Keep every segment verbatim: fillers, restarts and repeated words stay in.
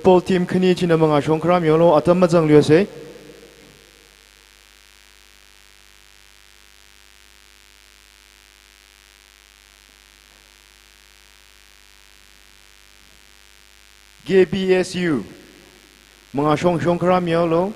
Football team khani china mangāshong kharā mihaolu, atam mazangluiasei. K P S U, mangāshong shong kharā mihaolu.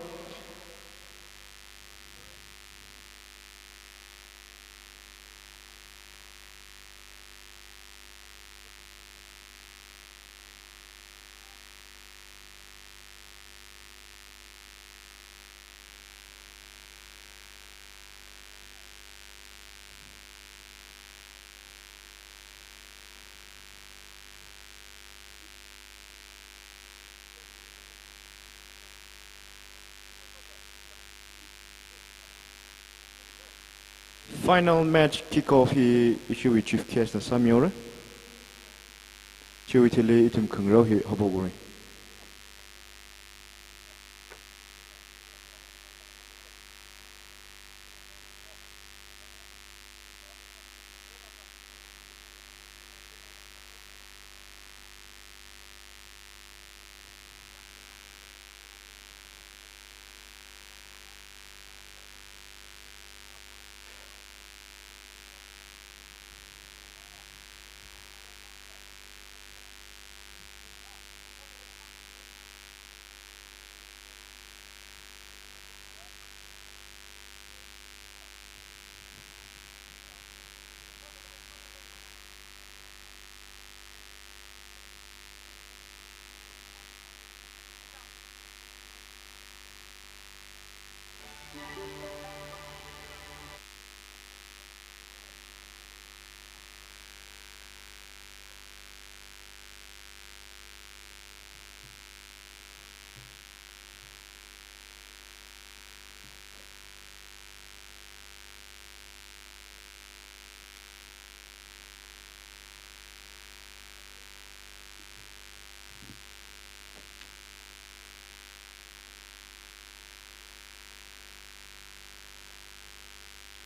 Final match kick-off hi ishiwui chief guest na sāmihaora. Chiwui thili ithum khangarao hi haophokra.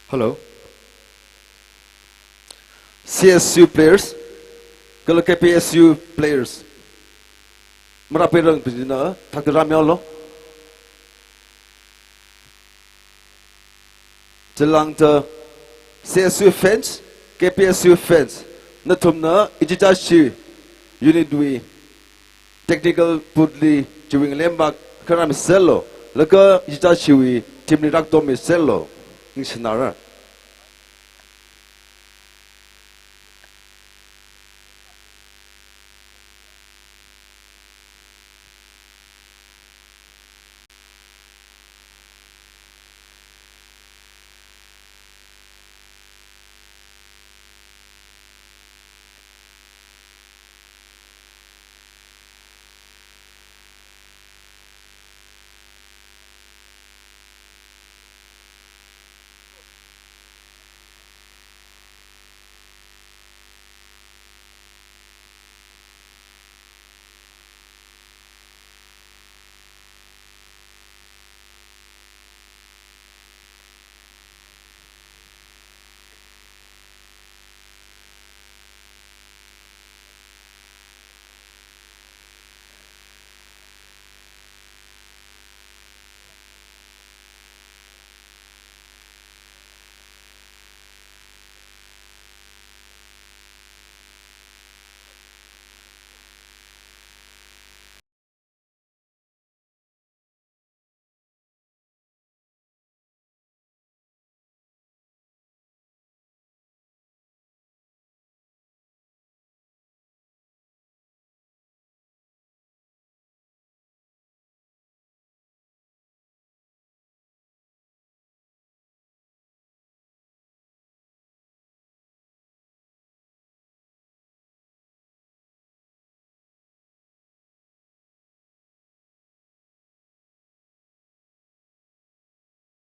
Hello. C S U players, kala K P S U players. Marāpairang pajina, thakta rāmihaolu. Chilangda C S U fans, K P S U fans, nathumna ichichāshi unit wui technical booth li chiwui ngalemvak kharā miserlu, laga ichichāshiwui team li rākatomiserlu, ningshinara.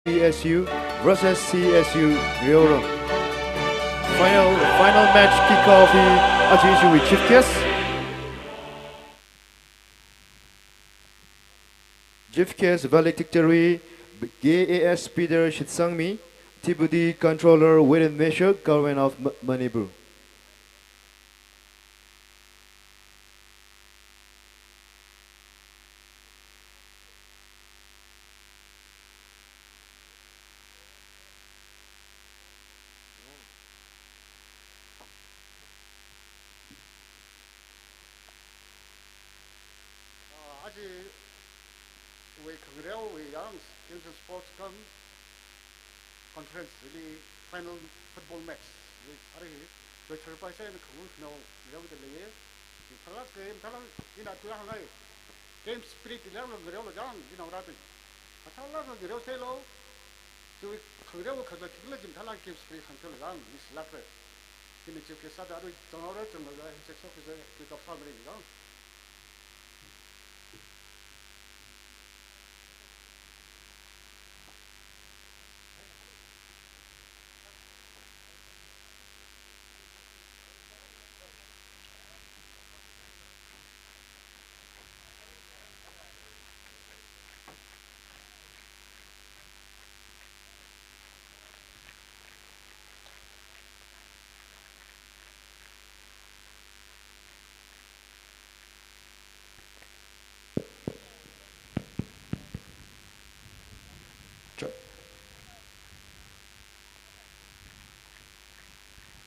P S U versus C S U Reorang. Final, final match kick-off hi aja ishiwui chief guest. Chief guest valedictory K A S Peter Shitsangmi, Deputy Controller Weight and Measure, Government of M-, Manipur. Wui khangareowui yang, Games and Sports cum Conference li final football match wui arui hi loiser paisa eina khangu khanao ngareoda leiya. Mathālāk, mathālāk ina tuihāngai. Game spirit li yang ngareola jang, ina rābing. Mathālāk ngareoseilu. Tui khangareo kazat tikla jim mathālāk game spirit khangareola jang, miss lāk re. Ina chief guest sāda arui chang aura chang laga, himsek sok kazat, tui top family jang.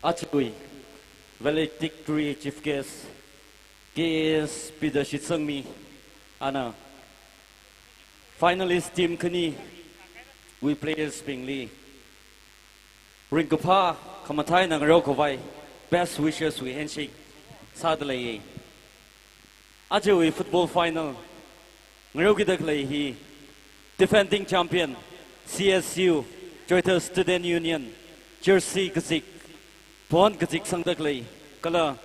Ajawui valedictory chief guest K S Peter Shitsangmi ana finalist team khaniwui players bingli ringkaphā khamathā eina ngareokhavai best wishes wui handshake sāda leiya. Ajawui football final ngareokida khalei hi defending champion C S U, Choithar Student Union, jersey kazak, phon kazak sangda khalei, kala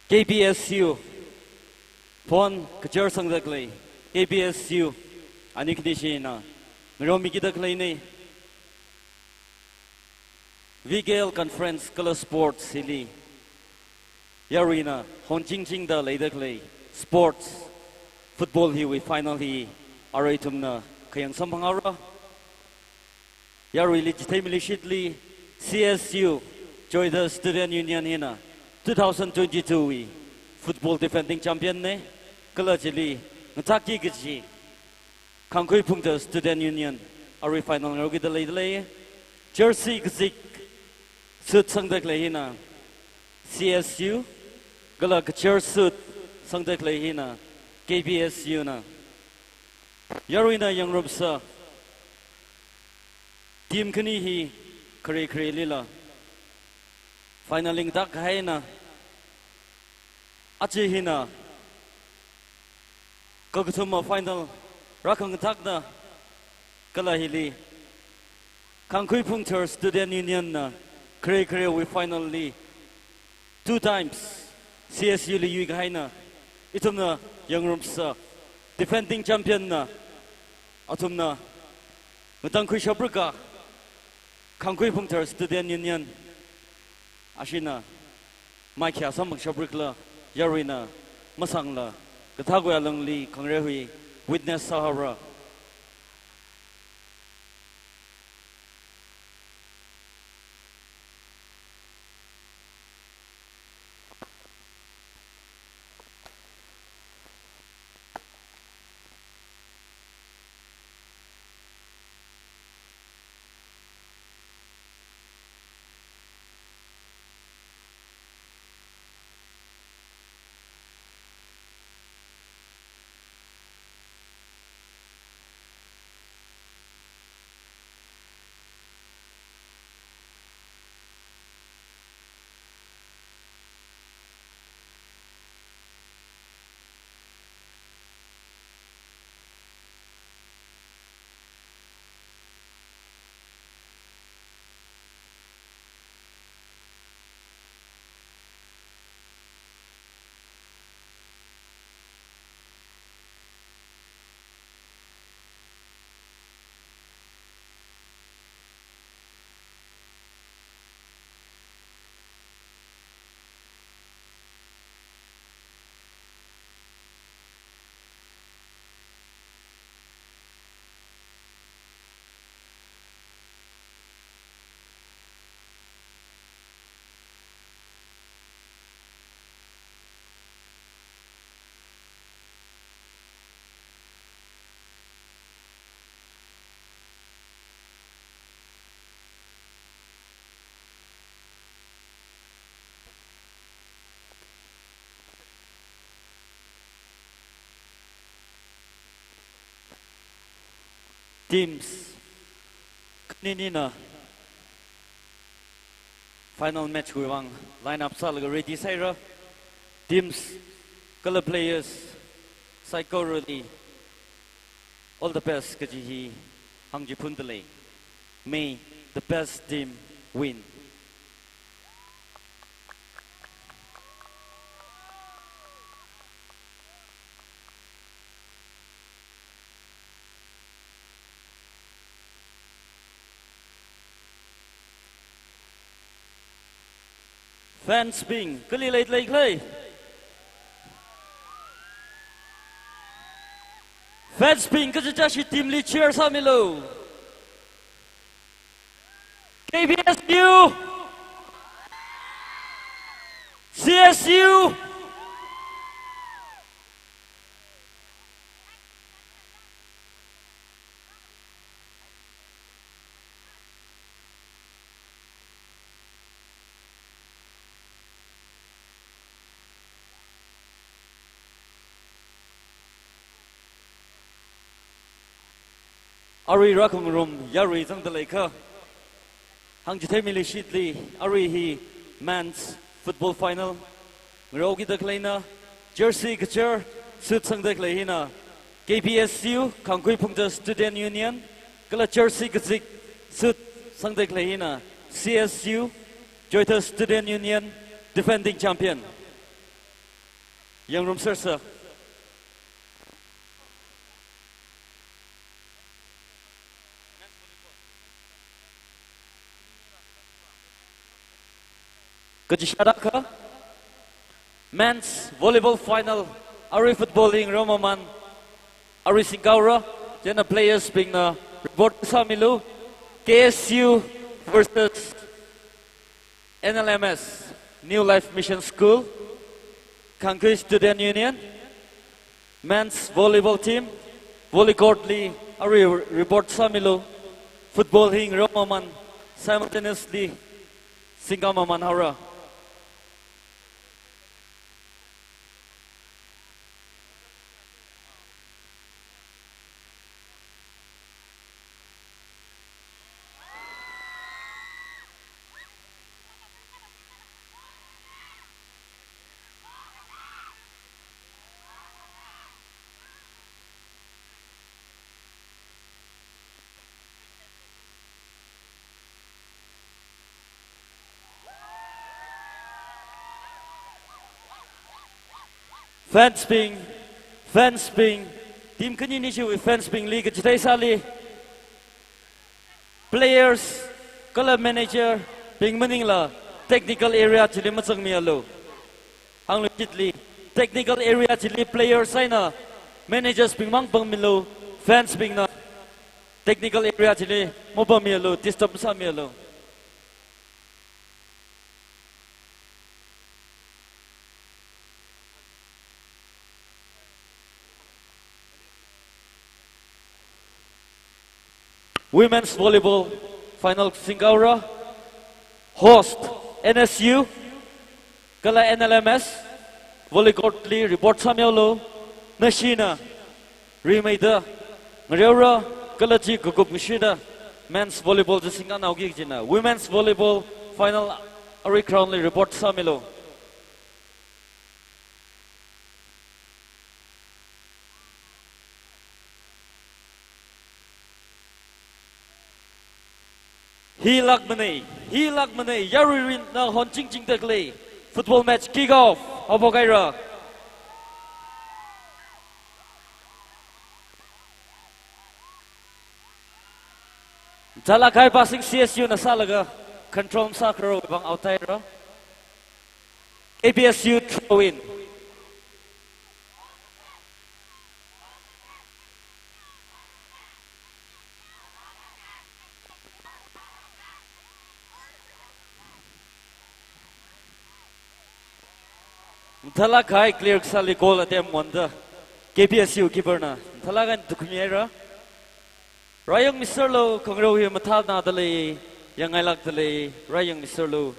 K B S U, phon kachar sangda khalei, K B S U, ani khani shina ngareomikida khaleina. V K L Conference kala Sports hili yaruina hongchingchingda leida khalei sports football hiwui final hi arui ithumna khayang samphang haora. Yaruili chitheimili shitli C S U, Choithar Student Union hina two thousand twenty-two wui football defending champion na, kala chili ngathāki kaji Khangkhui Phungthar Student Union arui final ngareokida leida lei. Jersey kazak suit sangda khalei hina C S U, kala kachar suit sangda khalei hina K B S U na. Yaruina yangrumsa team khani hi khare kharelila final li ngathākahaina. Aja hina kakathuma final rākhangathāna, kala hili Khangkhui Phungthar Student Union na khare kharewui final li two times C S U li yuikahaina. Ithumna yangrumsa defending champion na athumna ngatangkhui shapra kha Khangkhui Phungthar Student Union ashina mai khayā samphang shapra khala yaruina masangla kathākui alungli khangareo hi witness sāhaora. Teams khaninina final match wui vang line up sālaga ready sāhaira. Teams kala players saikorali all the best kaji hi hāngchiphundalei. May the best team win. Fans bing, kali leilei khala? Fans bing, kachichāshi team li cheer sāmilu. K B S U, C S U. Arui rākhangarum yarui zangda leikha, hāngchitheimili shitli, arui hi men's football final ngarokida khaleina, jersey kachar, suit sangda khalei hina K B S U, Khangkhui Phungchar Student Union, kala jersey kazik, suit sangda khalei hina C S U, Choithar Student Union, defending champion. Yangngarumsersa. Kachishāda kha men's volleyball final, arui football hi ngarok maman, arui singkahaora, chieina players bingna report sāmilu. K S U versus N L M S, New Life Mission School, Khangkhui Student Union, men's volleyball team, volley court li arui report sāmilu. Football hi ngarok maman, simultaneously singka maman haora. Fans bing, fans bing, team khanini chiwui fans bingli kachithei sāli. Players kala manager bing maningla technical area chili mazangmialu. Hānglu shitli, technical area chili players eina managers bing mang pangmilu, fans bingna technical area chili mapangmialu, disturb masāmialu. Women's volleyball final singkahaora, host N S U kala N L M S, volley court li report sāmialu. Nashina rimeida ngareora, kala chi kakup ngashida men's volleyball chi singkanaoki kajina. Women's volleyball final arui ground li report sāmilu. Hi lakmanei, hi lakmanei, yaruirinna honchingchingda khalei. Football match kick off haophok haira. Zalakahai passing C S U na sālaga control masākharawui vang out haira. K B S U throw in. Mathālāk kahai clear kasāli goal attempt wonda K B S U keeper na mathālāk eina tukkhuimi haira. Rāyangmiserlu, khangarao hi mathānada lei, yangngailākda lei, rāyangmiserlu.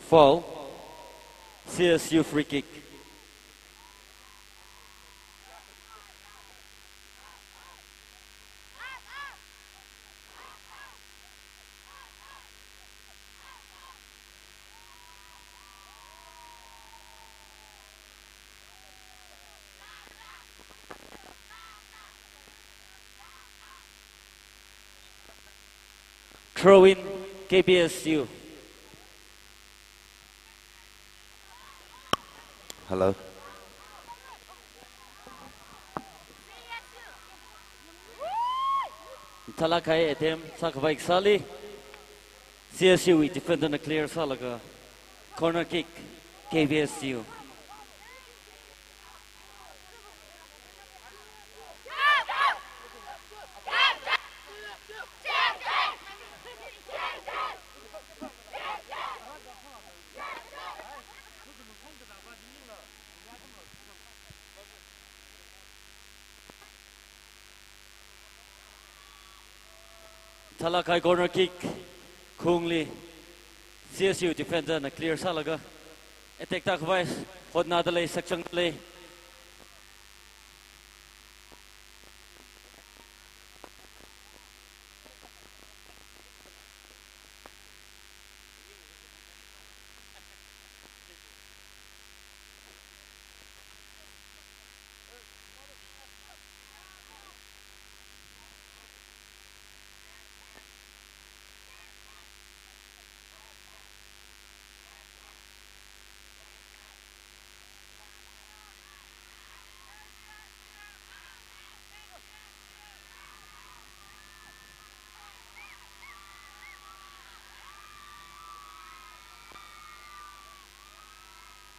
Foul. C S U free kick. Throw in, K B S U. Hello. Mathālāk kahai attempt sākhavai kasāli, C S U wui defender na clear sālaga, corner kick, K B S U. Mathālāk kahai corner kick, khungli C S U defender na clear sālaga, attack tākhavai hotnadalei, sakchangdalei.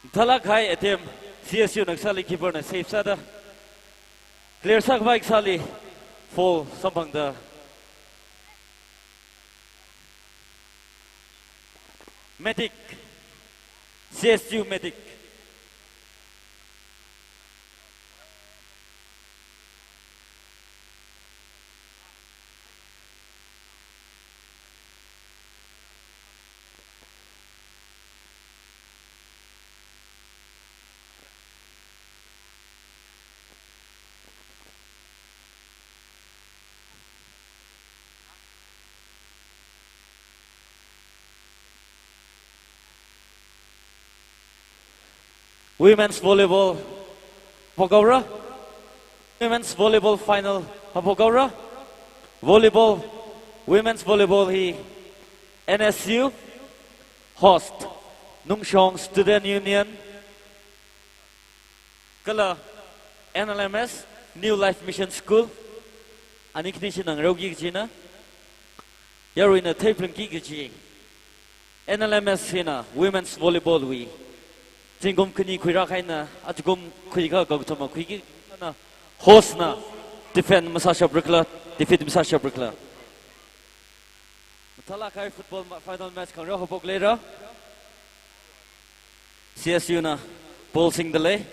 Mathālāk kahai attempt, C S U na kasāli keeper na save sāda, clear sākhavai kasāli foul samphangda, Medic, C S U Medic. Women's volleyball haophok haora. Women's volleyball final haophok haora. Volleyball, women's volleyball hi N S U, host, Nungshong Student Union, kala N L M S, New Life Mission School, ani khani china ngareoki kajina, yaruina theiphalungki kaji. N L M S hina women's volleyball wui zingkum khani khuirākahaina, ajakum khuikha kakathuma khuiki na, host na defend masāshapra khala, defeat masāshapra khala. Mathālāk kahai football ma-, final match khangareo haophokluira. C S U na ball singdalei.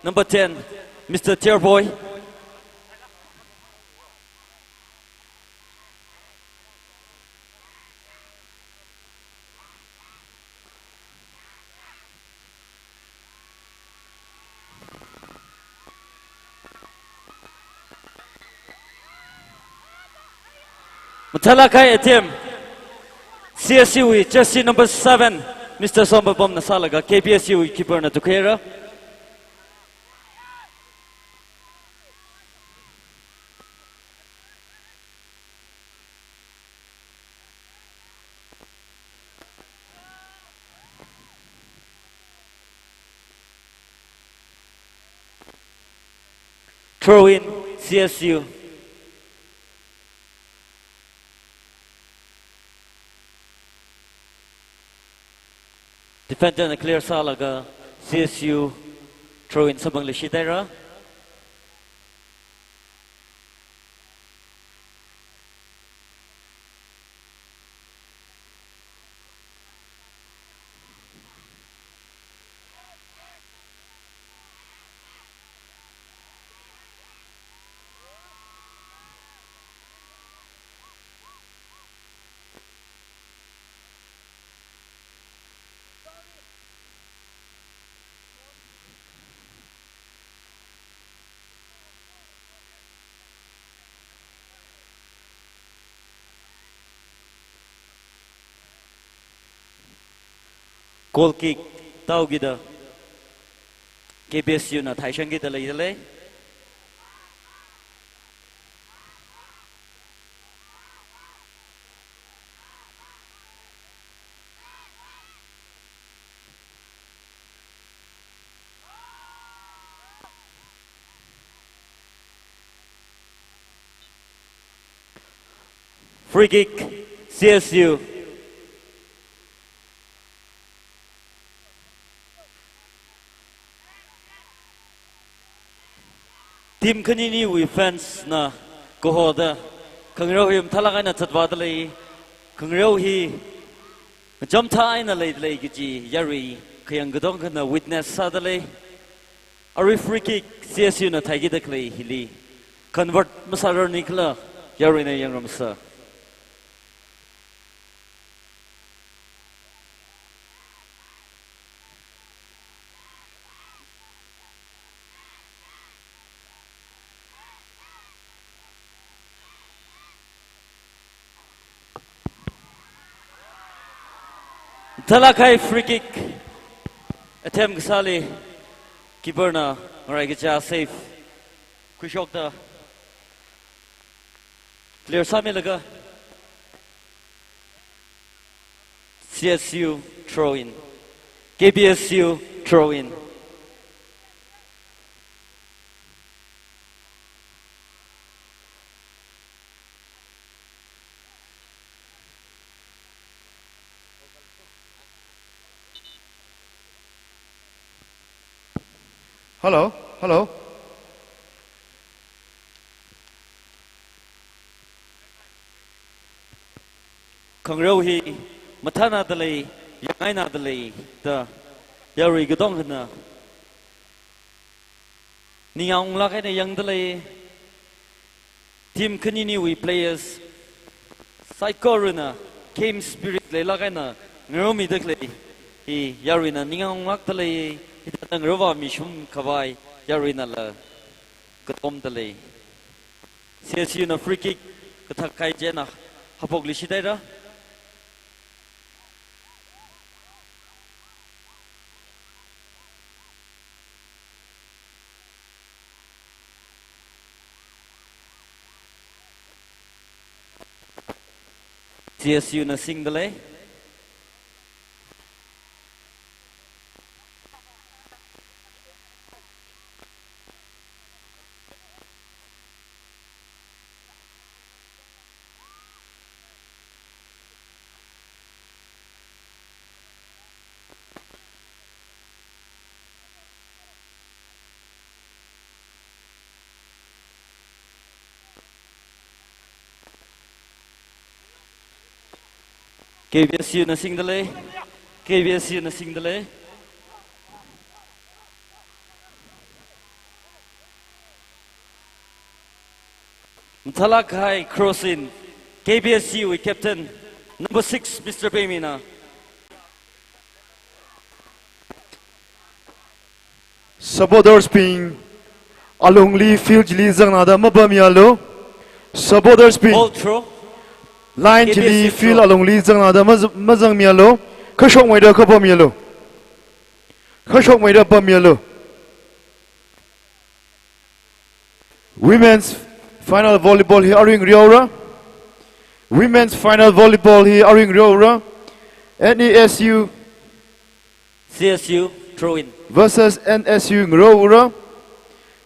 Number ten, Mister Tierboy. Mathālāk kahai attempt, C S U wui jersey number seven, Mister Sompapam na sālaga, K B S U wui keeper na tukhuihaira. Throw in, C S U. Defender na clear sālaga, C S U throw in samphangluishithaira. Goal kick taokida K B S U na thaishangkida leidalei. Free kick, C S U. Team khaniniwui fans na kahoda khangareo hi mathālāk eina zatvādalei. Khangareo hi ngacham thā eina leidalei kaji yarui khayang katongkhana witness sādalei. Arui free kick C S U na thaikida khalei hili convert masārarnikhala yaruina yangramsa. Mathālāk kahai free kick attempt kasāli keeper na ngarai kachā save khuishokda clear sāmilaga C S U throw in. K B S U throw in. Hello, hello. Khangareo hi mathānādalei, yangainādalei da yarui katongkhana ningyāng unglāk eina yangdalei. Team khaniniwui players saikorana game spirit leilāk eina ngareomida khalei hi yaruina ningyāng unglākdalei. Hithāda ngareovāmi shumkhavai yaruinala katomdalei. C S U na free kick kathak kahai china haophokluishit haira. C S U na singdalei. K B S U na singdalei. K B S U na singdalei. Mathālāk kahai cross in, K B S U wui captain, number six, Mister Pemina. Supporters bing, alungli field chili zangnada mapammialu. Supporters bing, ball throw. Line chili K B S U field throw. Alungli zangnada maz-, mazangmialu. Kashokmeida kapammialu. Kashokmeida pammialu. Women's final volleyball hi arui ngareohaora. Women's final volleyball hi arui ngareohaora. N E S U C S U throw in. Versus N S U ngareohaora.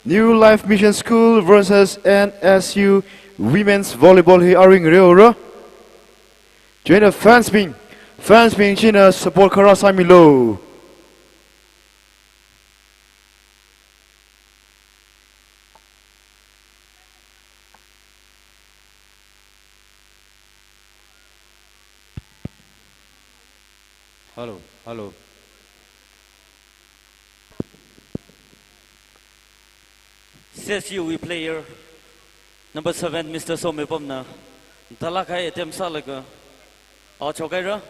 New Life Mission School versus N S U women's volleyball hi arui ngareohaora. Chieina fans bing, fans bing china support kharā sāmilu. Hello, hello. C S U wui player number seven, Mister Somipamna mathālāk kahai attempt sālaga out shokhaira.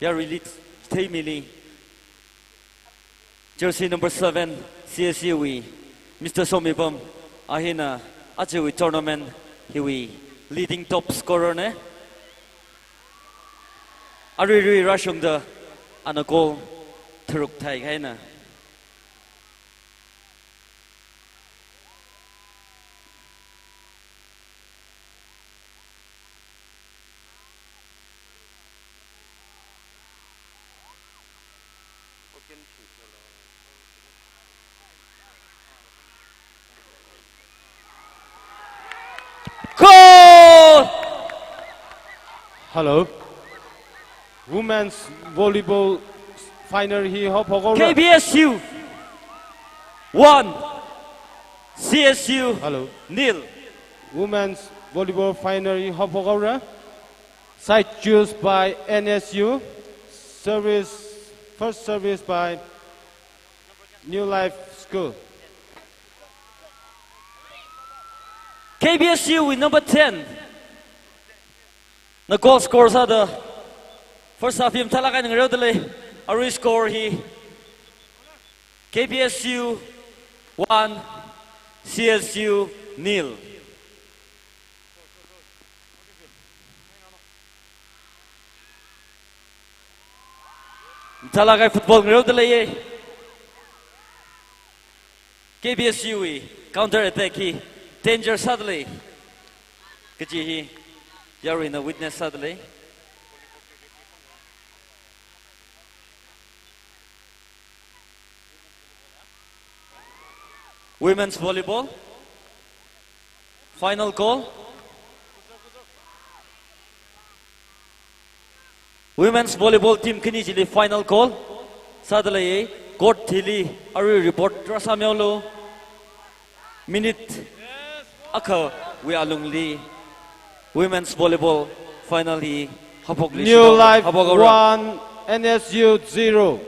Yaruili theimili. Jersey number seven, C S U wui Mister Somipam, a hina ajawui tournament hiwui leading top scorer na. Aruirui rāshungda Ana goal tharuk thaihaina. Goal! Hello. Women's volleyball final hi haophok haora. K B S U one, C S U Hello. Nil. Women's volleyball final hi haophok haora. Side choose by N S U. Service, first service by New Life School. K B S U wui number ten na goal score sāda first half hi mathālāk eina ngareoda lei. Arui score hi K B S U one, C S U nil. Mathālāk eina football ngareoda leiya. K B S U wui counter attack hi danger sāda lei kaji hi yaruina witness sāda lei. Women's volleyball. Final goal. Women's volleyball team khani chili final goal sāda lei. Court thili arui report rāsāmihaolu. Minute akhawui alungli women's volleyball final hi haophokli New Life haophok haora. One, N S U zero.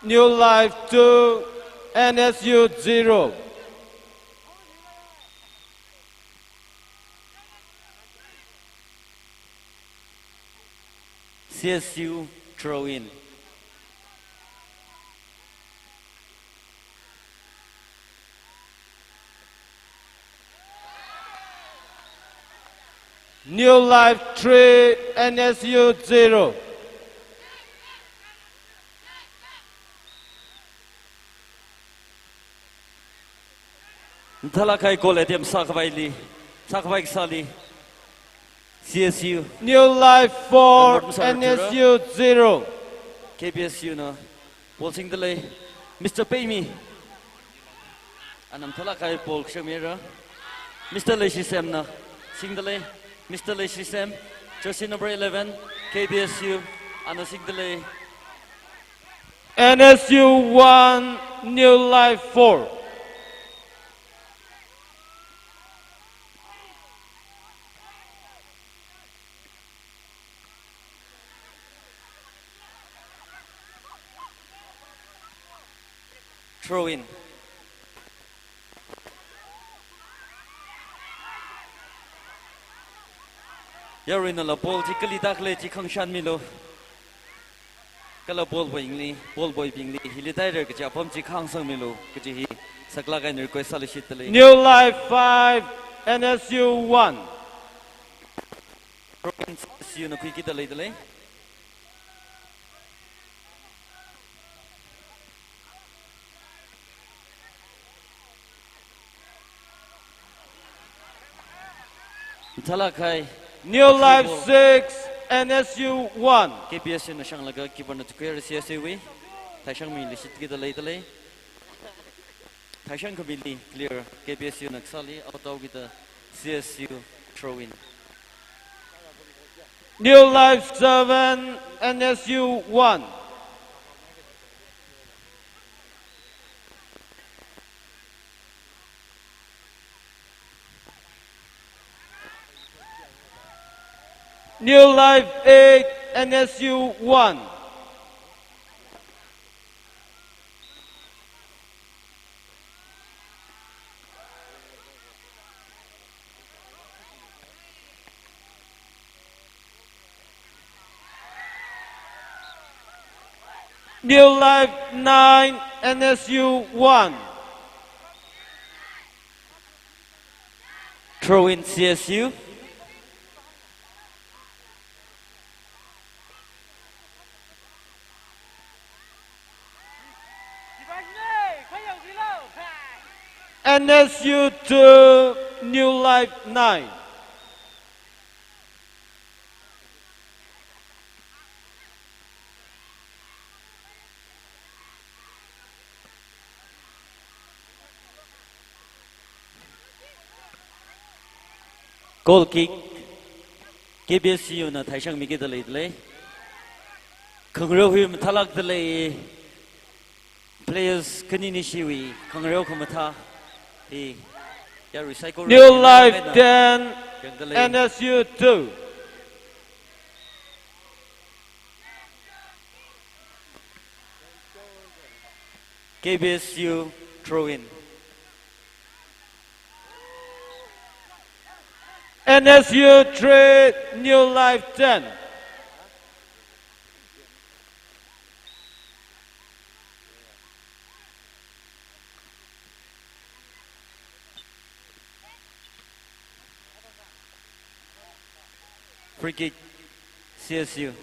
New Life two, N S U zero. C S U throw in. New Life three, N S U zero. Mathālāk eina goal attempt sākhavaili, sākhavai kasāli C S U. New Life four, N S U zero. K B S U na ball singda lei. Mister Peimi. Ana mathālāk eina ball kashang mira. Mister Leishisem na singda lei. Mister Leishisem, jersey number eleven, K B S U, ana singda lei. N S U one, New Life four. Throw in. Yaruinala ball chi kali tākhala chi khangashan milu. Kala ball boyingli, ball boybingli, hili tāhaira kaja apam chi khangsang milu kaji hi saklāk eina request sāluishitda lei. New Life five, N S U one. Throw in, C S U na khuikida leida lei. Mathālāk eina. New Life six, N S U one. K B S U na shanglaga keeper na tukhuira C S U wui. Thaishang mili shitkida leida lei. Thaishang khamili clear, K B S U na kasāli out haokida C S U throw in. New Life seven, N S U one. New Life eight, N S U one. New Life nine, N S U one. Throw in C S U. N S U two, New Life nine. Goal kick, K B S U na theishangmiki dalei dalei. Khangareo hi mathālāk dalei. Players khani ni shiwui khangareo khamathā hi yarui saikora New Life ten, yangdalei. N S U two. K B S U throw in. N S U three, New Life ten. Free kick, C S U.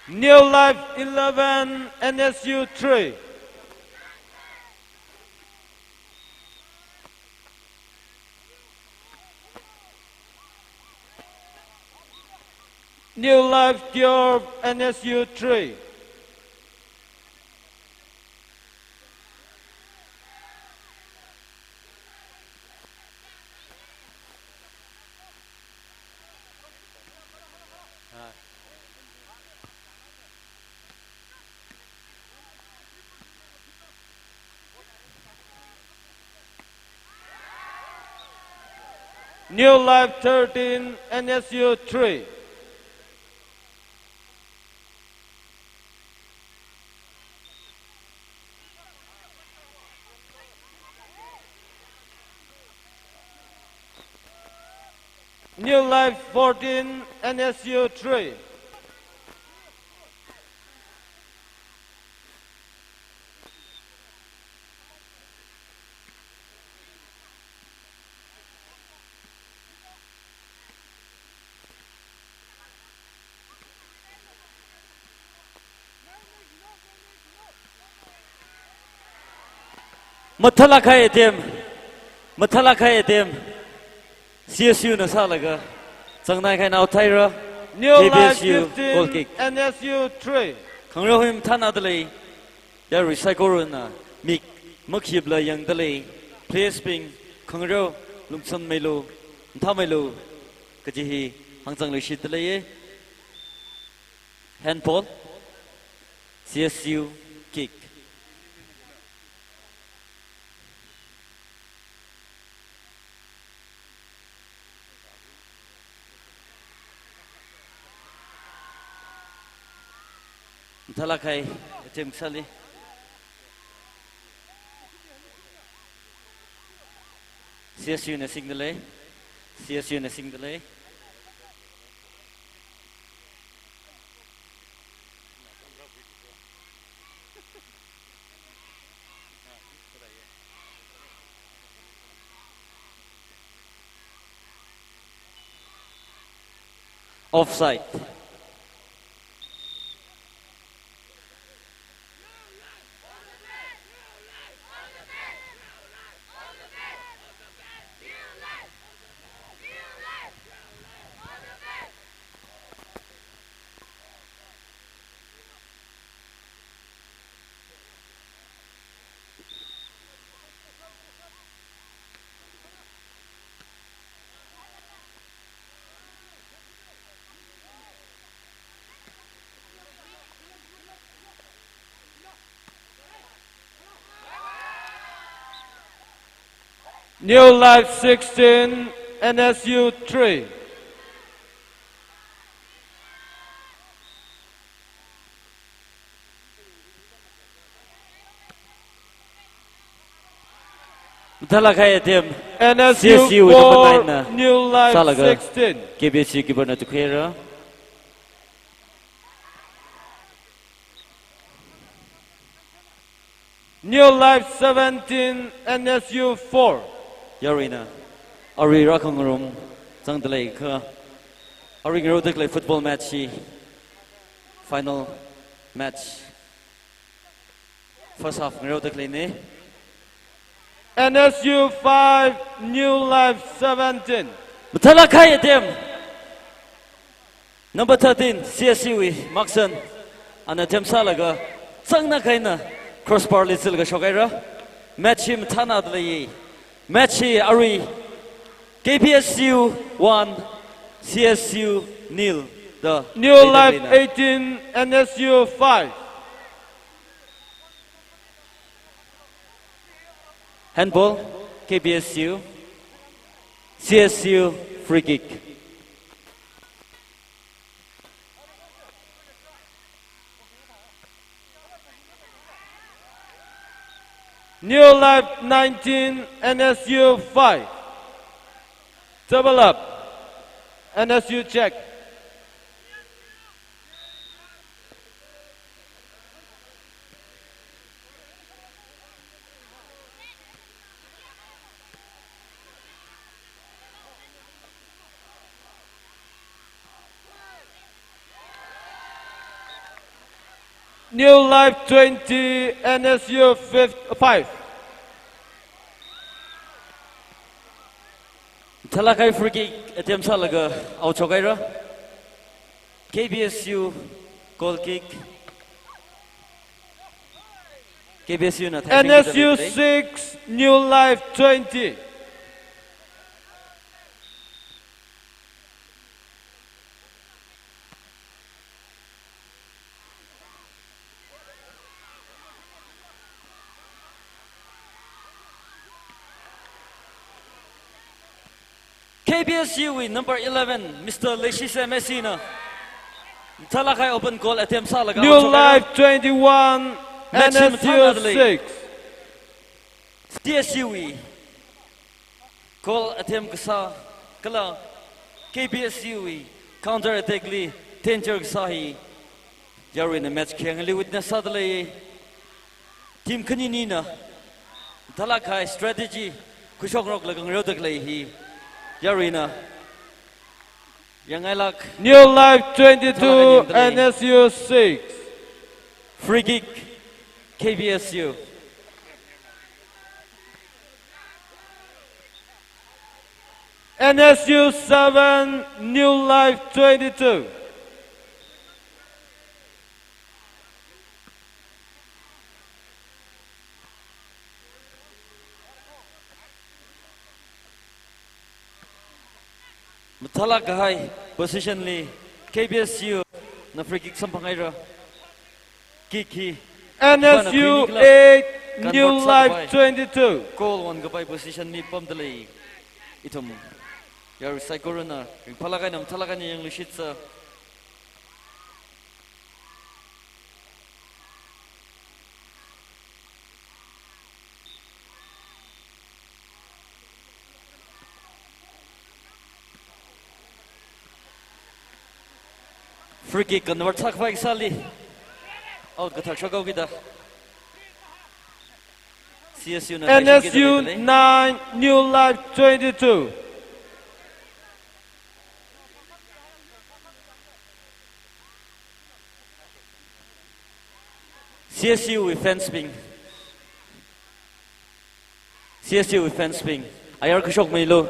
New Life eleven, N S U three. New Life twelve, N S U three. New Life thirteen, N S U three. New Life fourteen, N S U three. Mathālāk kahai attempt. Mathālāk kahai attempt. C S U na sālaga zangnai kahaina out thaira. New Life K B S U goal kick. Fifteen, N S U three. Khangareo hi mathāna dalei. Yarui saikorana mik makhipla yangdalei. Players bing khangareo lungsanmeilu, mathāmeilu kaji hi hāngchang leishit dalei ye. Handball, C S U kick. Mathālāk kahai attempt sāli. C S U na singdalei. C S U na singdalei. Offside. New Life sixteen, N S U three. Mathālāk kahai attempt. N S U C S U number four, nine na New Life sālaga sixteen. K B S U keeper na tukhuira. New Life seventeen, N S U four. Yaruina arui rākhangarum zangda leikha, arui ngareoda khalei football match hi final match. First half ngareoda khaleina. N S U five, New Life seventeen. Mathālāk kahai attempt. Number thirteen, C S U wui Markson, ana attempt sālaga, zangna kahaina crossbar li zilaga shokhaira. Match hi mathānada lei. Match hi arui K B S U one, C S U nil da. New Life eighteen, N S U five. Handball, K B S U, C S U free kick. New Life nineteen, N S U five. Double up. N S U check. New Life twenty, N S U five. Mathālāk kahai free kick attempt sālaga out shokhaira. K B S U goal kick. K B S U na thai N S U six, New Life twenty. K B S U wui number eleven, Mister Leishise Messi na mathālāk kahai open goal attempt sālaga New Life twenty-one, N S U six. C S U wui goal attempt kasā kala K B S U wui counter attack li danger kasā hi yaruina match khayangli witness sāda lei. Team khaninina mathālāk kahai strategy khuishokngaroklaga ngareoda khalei hi yaruina yangngailāk. New Life twenty-two, N S U six. Free kick, K B S U. N S U seven, New Life twenty-two. Mathālāk kahai position li K B S U na free kick samphanghaira. Kick hi N S U eight, New Life twenty-two. Goal wan kapai position li pamda lei. Ithum yarui saikorana ringphālāk eina mathālāk eina yangluishitsa. Free kick convert sākhavai kasāli out kathak shokhaokida. C S U na N S U nine, New Life twenty-two. C S U wui fans bing. C S U wui fans bing, ayar khuishokmilu.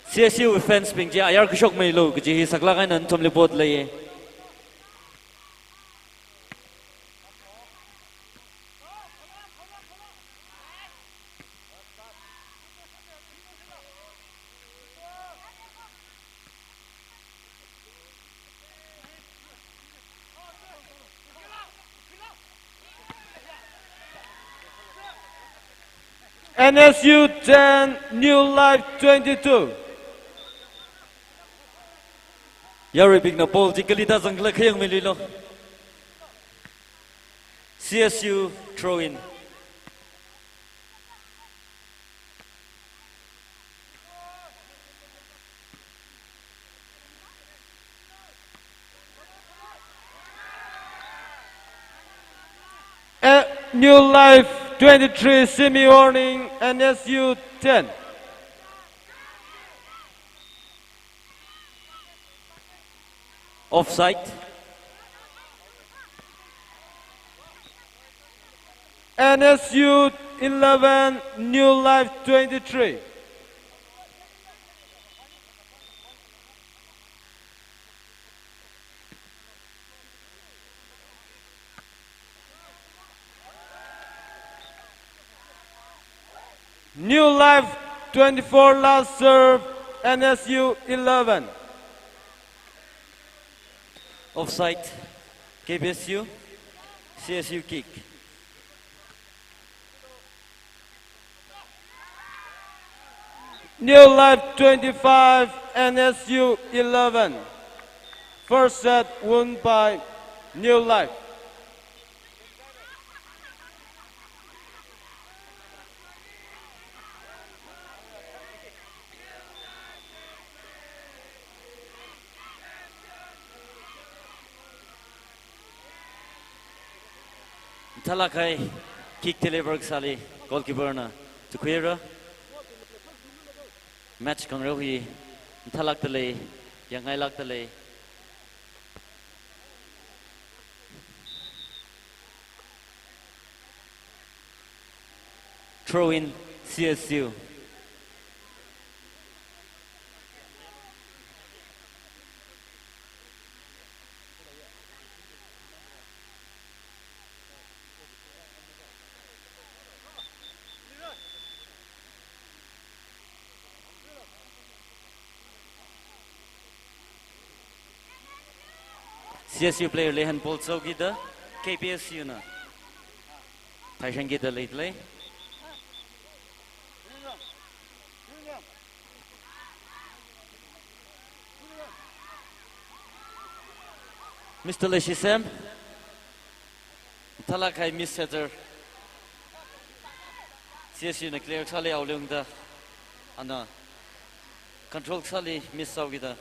C S U wui fans bing chi ayar khuishokmilu kaji hi saklāk eina nathumli poda lei. N S U ten, New Life twenty-two. Yaruibingna ball chi kali da zangkhala khayangmilu. C S U throw in. New Life twenty-three, semi warning, N S U ten. Offside. N S U eleven, New Life twenty-three. New Life twenty-four, last serve, N S U eleven. Offside, K P S U, C S U kick. New Life twenty-five, N S U eleven. First set won by New Life. Mathālāk kahai kick deliver kasāli goalkeeper na tukhuira. Match khangareo hi mathālākda lei, yangngailākda lei. Throw in, C S U. C S U player li handball sāhaokida, K P S U na phaisangkida leidalei. Mister Leishisem, mathālāk kahai miss header. C S U na clear kasāli Aoliungda, ana control kasāli miss sāhaokida.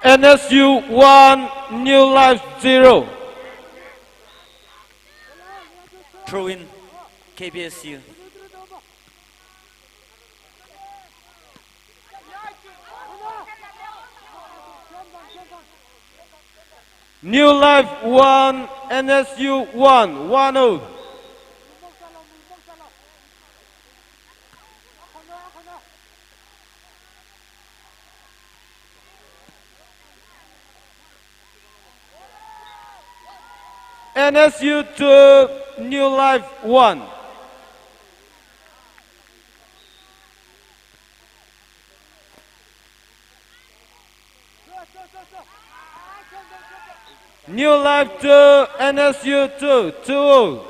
N S U one, New Life zero. Throw in, K P S U. New Life one, N S U one, one oh. N S U two, New Life one. New Life two, N S U two, two oh.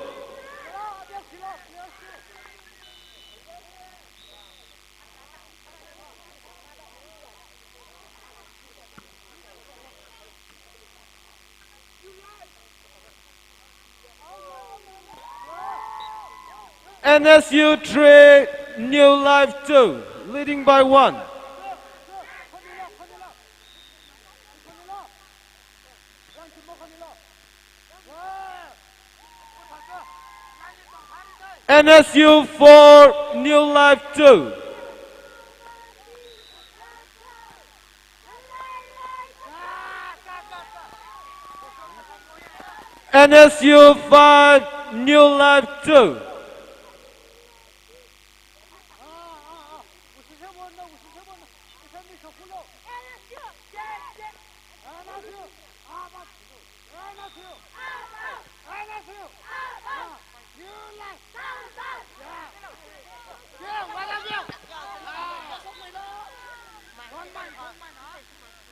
N S U three, New Life two, leading by one. N S U four, New Life two. N S U five, New Life two.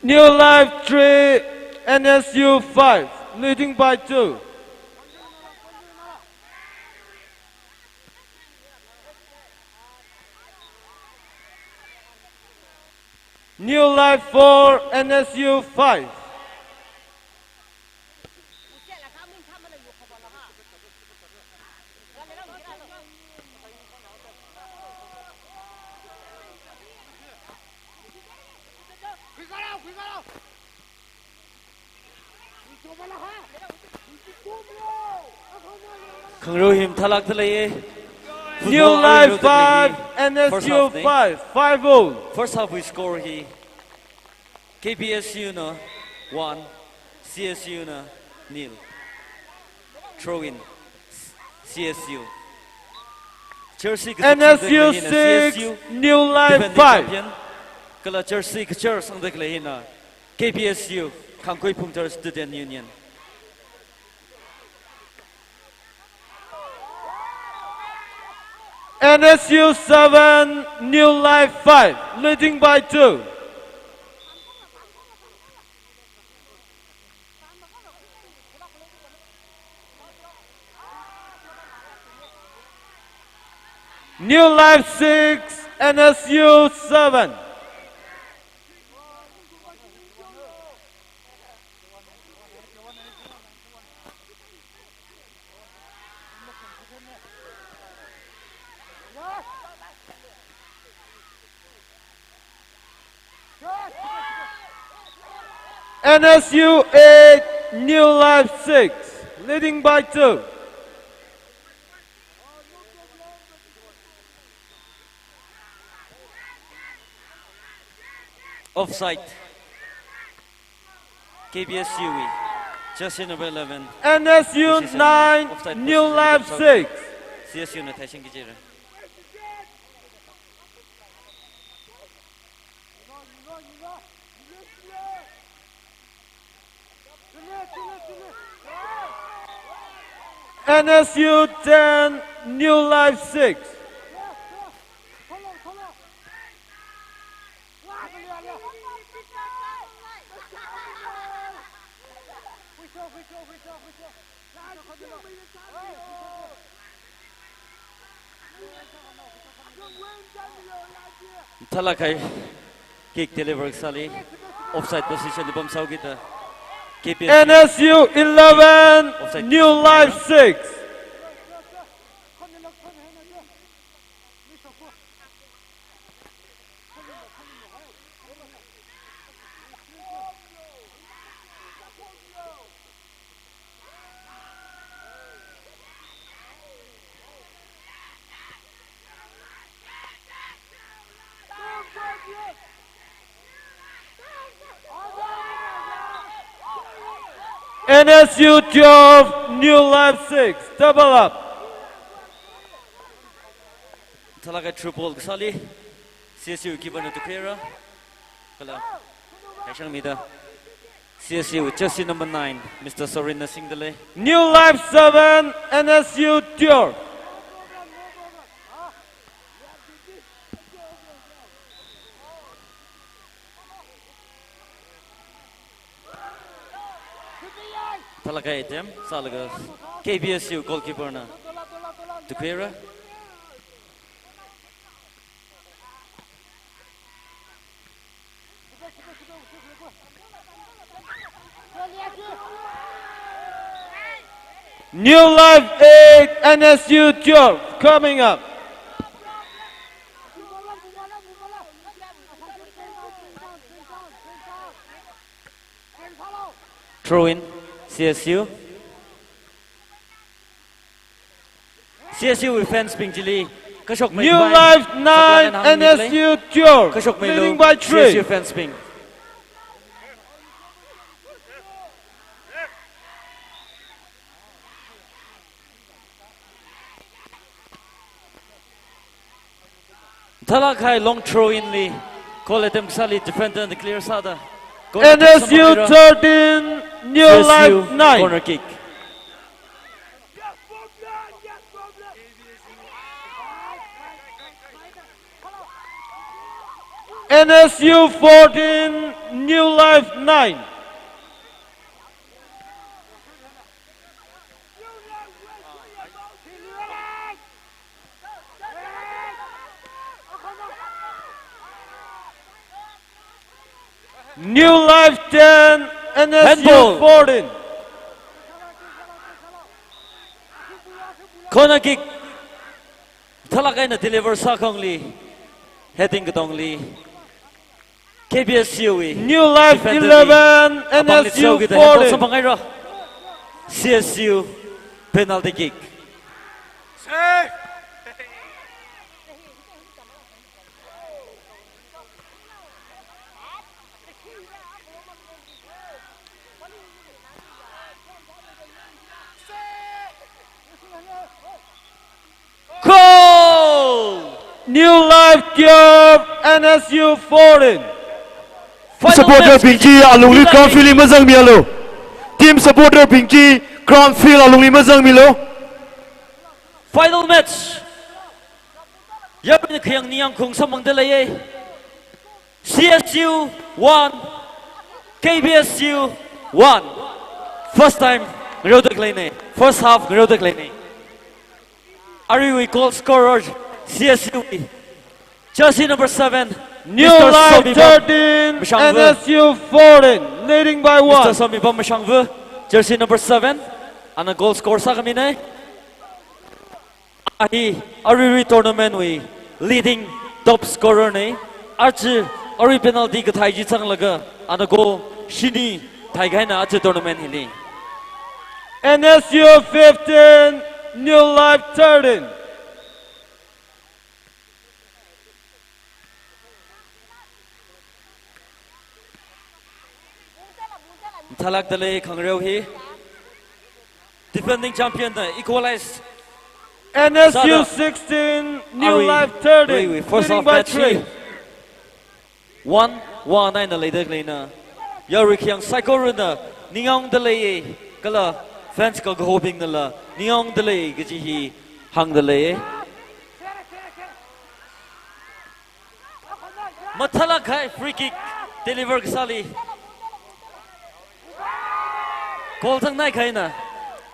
New Life three, N S U five, leading by two. New Life four, N S U five. Khangaroo hi mathālākda leiya. New Life five, N S U five, five all. First half wui score hi K B S U na one, C S U na nil. Throw in, C S U. Jersey N S U six, New Life five. Kala jersey kachar sangda khalei hina K B S U, Khangkhui Phungthar Student Union. N S U seven, New Life five, leading by two. New Life six, N S U seven. N S U eight, New Life six, leading by two. Offside. K B S U wui jersey number eleven. N S U nine, New Life six. C S U na thai sing kijira. N S U ten, New Life six. Mathālāk kahai kick deliver kasāli offside position li pamsāhaokida K P S N S U eleven, New Life six. N S U twelve, New Life six, double up. Mathālāk kahai through ball kasāli C S U keeper na tukhuira. Kala haishangmida C S U jersey number nine, Mister Sorin na singda lei. New Life seven, N S U twelve. Mathālāk kahai attempt sālaga K P S U goalkeeper na tukhuira. New Life eight, N S U twelve coming up. Throw in, C S U. C S U wui fans bing chili kashok mei. New Life nine, N S U twelve, leading by three. C S U fans bing. Mathālāk kahai long throw in li, goal attempt kasāli defender na clear sāda. N S U thirteen, New Life nine. Corner kick. N S U fourteen, New Life nine. New Life ten, N S U fourteen. Corner kick. Mathālāk eina deliver sākhangaili, heading katongli. K B S U wui New Life defender eleven, apangli N S U throw kida handball fourteen. Samphang haira. C S U penalty kick. Goal! New Life twelve, N S U fourteen. Final supporter match. Bing chi alungli ground field li mazangmilu. Team supporter bing chi ground field alungli mazangmilu. Final match. Yaruina khayang ningyāng khaung samphangda leiya. C S U one, K B S U one. First time ngareoda khaleina. First half ngareoda khaleina. Aruiwui goal scorer C S U wui jersey number seven, New Mister Life Somibam thirteen, Mashangvu. N S U fourteen, leading by one. Mister Somibam Mashangvu, jersey number seven, ana goal score sākhamina. A hi aruirui tournament wui leading top scorer na. Aja arui penalty kathai chi zanglaga ana goal shini thaihaina aja tournament hili. N S U fifteen, New Life thirteen. Mathālākda lei khangareo hi. Defending champion na equalize. N S U sixteen, New Life thirteen, leading by three. One one eina leida khaleina. Yarui khayang saikorana ningungda leiya, kala fans kakahobingnala ningungda lei kaji hi hāngda leiya. Mathālāk kahai free kick deliver kasāli. Goal zangnai kahaina.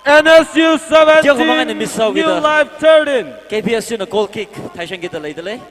N S U seventeen, New Life thirteen. K B S U na goal kick thaishangkida leida lei.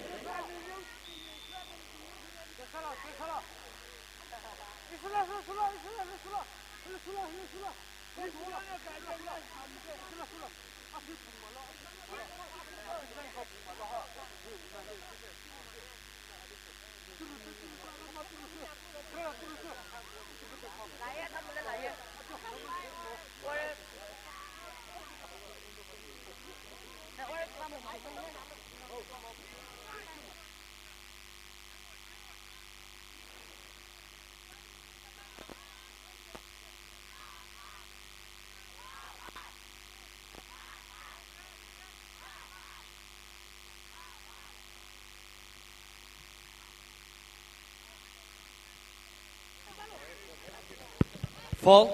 Foul.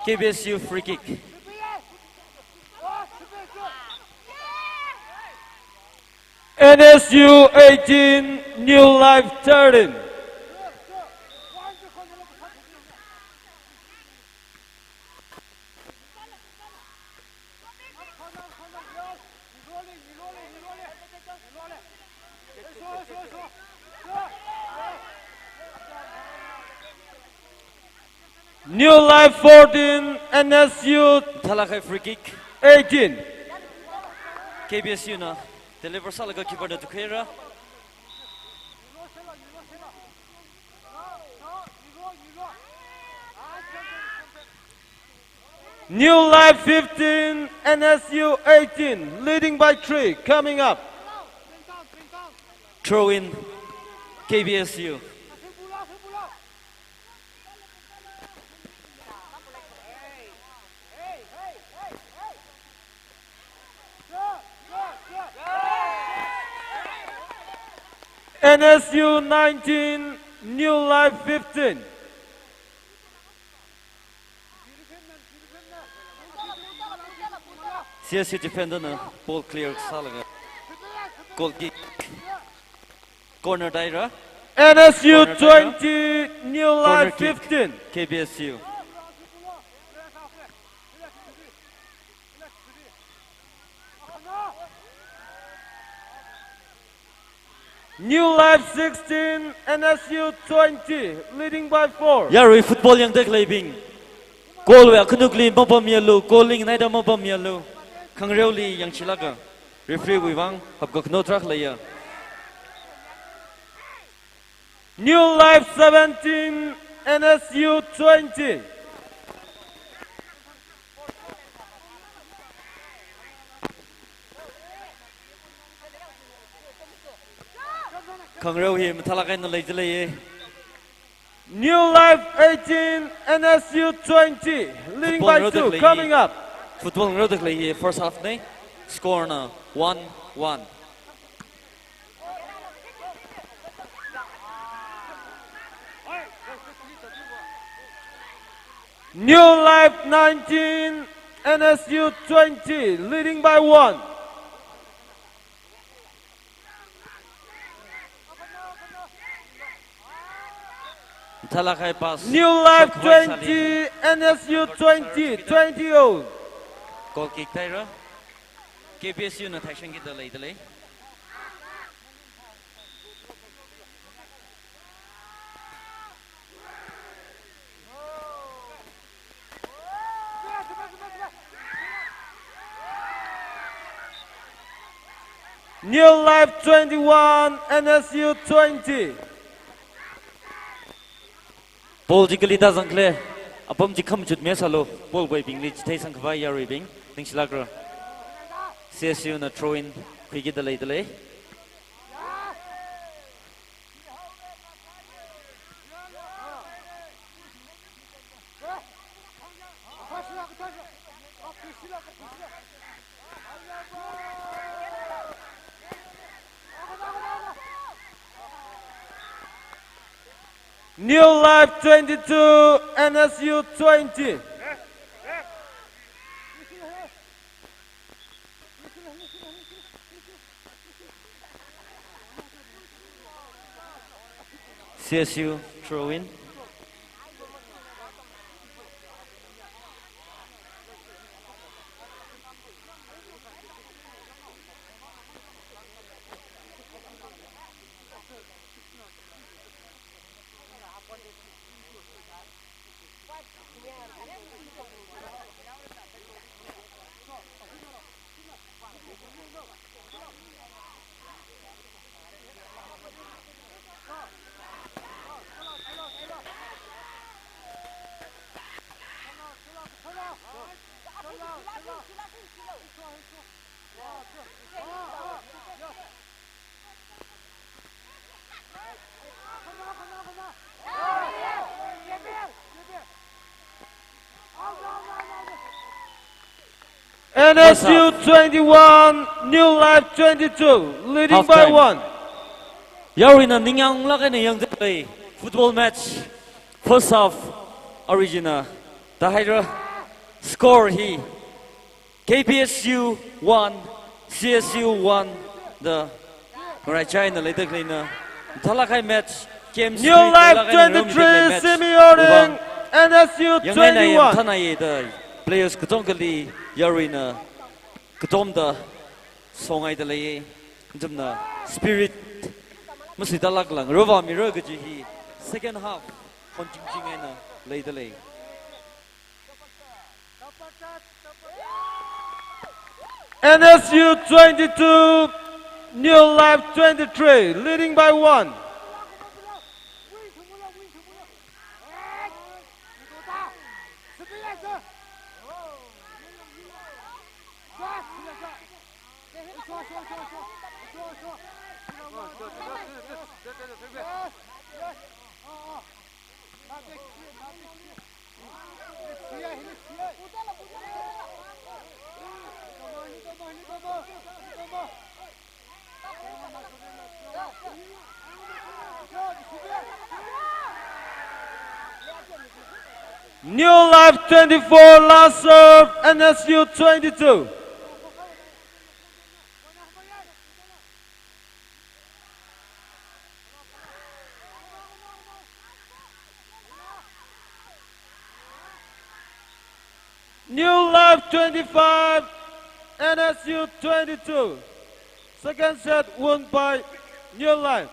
K B S U free kick. N S U eighteen, New Life thirteen. New Life fourteen, N S U mathālāk kahai free kick. Eighteen. K B S U na deliver sālaga keeper na tukhaira. New Life fifteen, N S U eighteen, leading by three, coming up. Throw in, K B S U. N S U nineteen, New Life fifteen. C S U defender na ball clear sālaga goal kick. Corner tāhaira. N S U twenty, New Life fifteen. K B S U. New Life sixteen, N S U twenty, leading by four. Yarui football yangda khaleibing. Goal wui akhanukli mapammialu, goal li nganaida mapammialu. Khangareoli yangchilaga. Referee wui vang hapkakhano tarākha leiya. New Life seventeen, N S U twenty. Khangareo hi mathālāk eina leidalei. New Life eighteen, N S U twenty, leading by two, coming up. Football ngareodalei hi first half na, score na one one. New Life nineteen, N S U twenty, leading by one. Mathālāk eina pass. New Life twenty, N S U twenty, twenty all. Goal kick thāhaira. K P S U na thaisan kida leidalei. New Life twenty-one, N S U twenty. Ball chi kali tāzang khala, apam chi khamachut mi sālu, ball puibingli chitheisang khavai yaruibing, ningshilākra. C S U na throw in khuiki dalei dalei. New Life twenty-two, N S U twenty. C S U throw in. N S U twenty-one, New Life twenty-two, leading by one. Yaruina ningyānglāk eina yangdalei football match first half origina. Tāhaira score hi K P S U one, C S U one da ngaraichaina leida khaleina. Mathālāk eina match game New Life twenty-three, Simi Oring, N S U twenty-one. Mathānai da players katongkhali yaruina katomda songai dalei. Chumna spirit masuitālākla ngareovāmira kaji hi second half honchingching eina leidalei. N S U twenty-two, New Life twenty-three, leading by one. New Life twenty-four, last serve, N S U twenty-two. New Life twenty-five, N S U twenty-two. Second set won by New Life.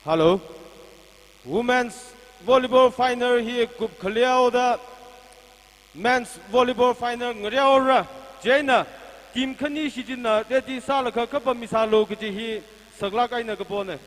Hello. Women's volleyball final hi kupkhaleoda men's volleyball final ngareora. Chieina team khani shichinna ready sālaga kapam misālu kaji hi saklāk eina kapona.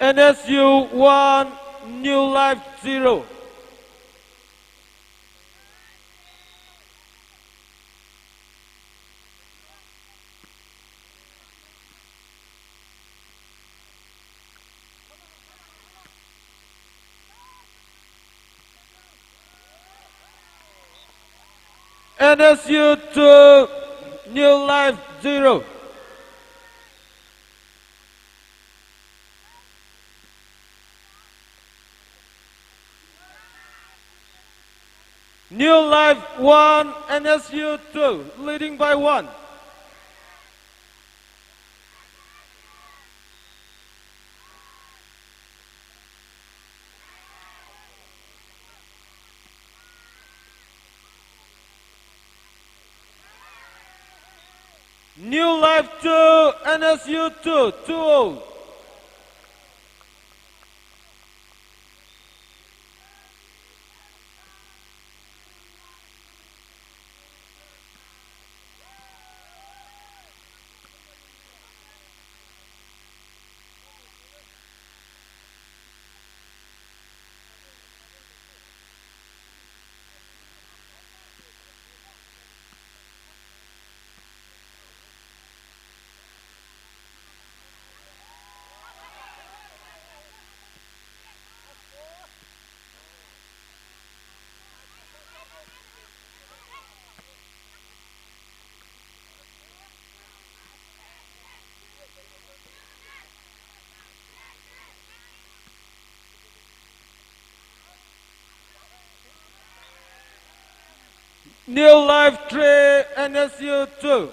N S U one, New Life zero. N S U two, New Life zero. New Life one, N S U two, leading by one. New Life two, N S U two, two O. New Life three, N S U two.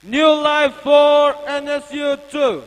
New Life four, N S U two.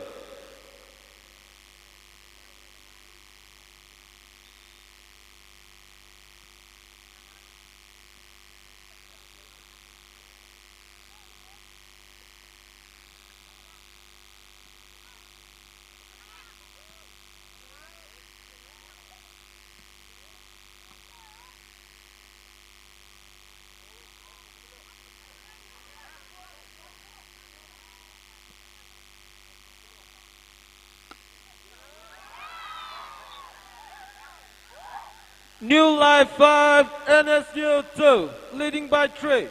New Life five, N S U two, leading by three.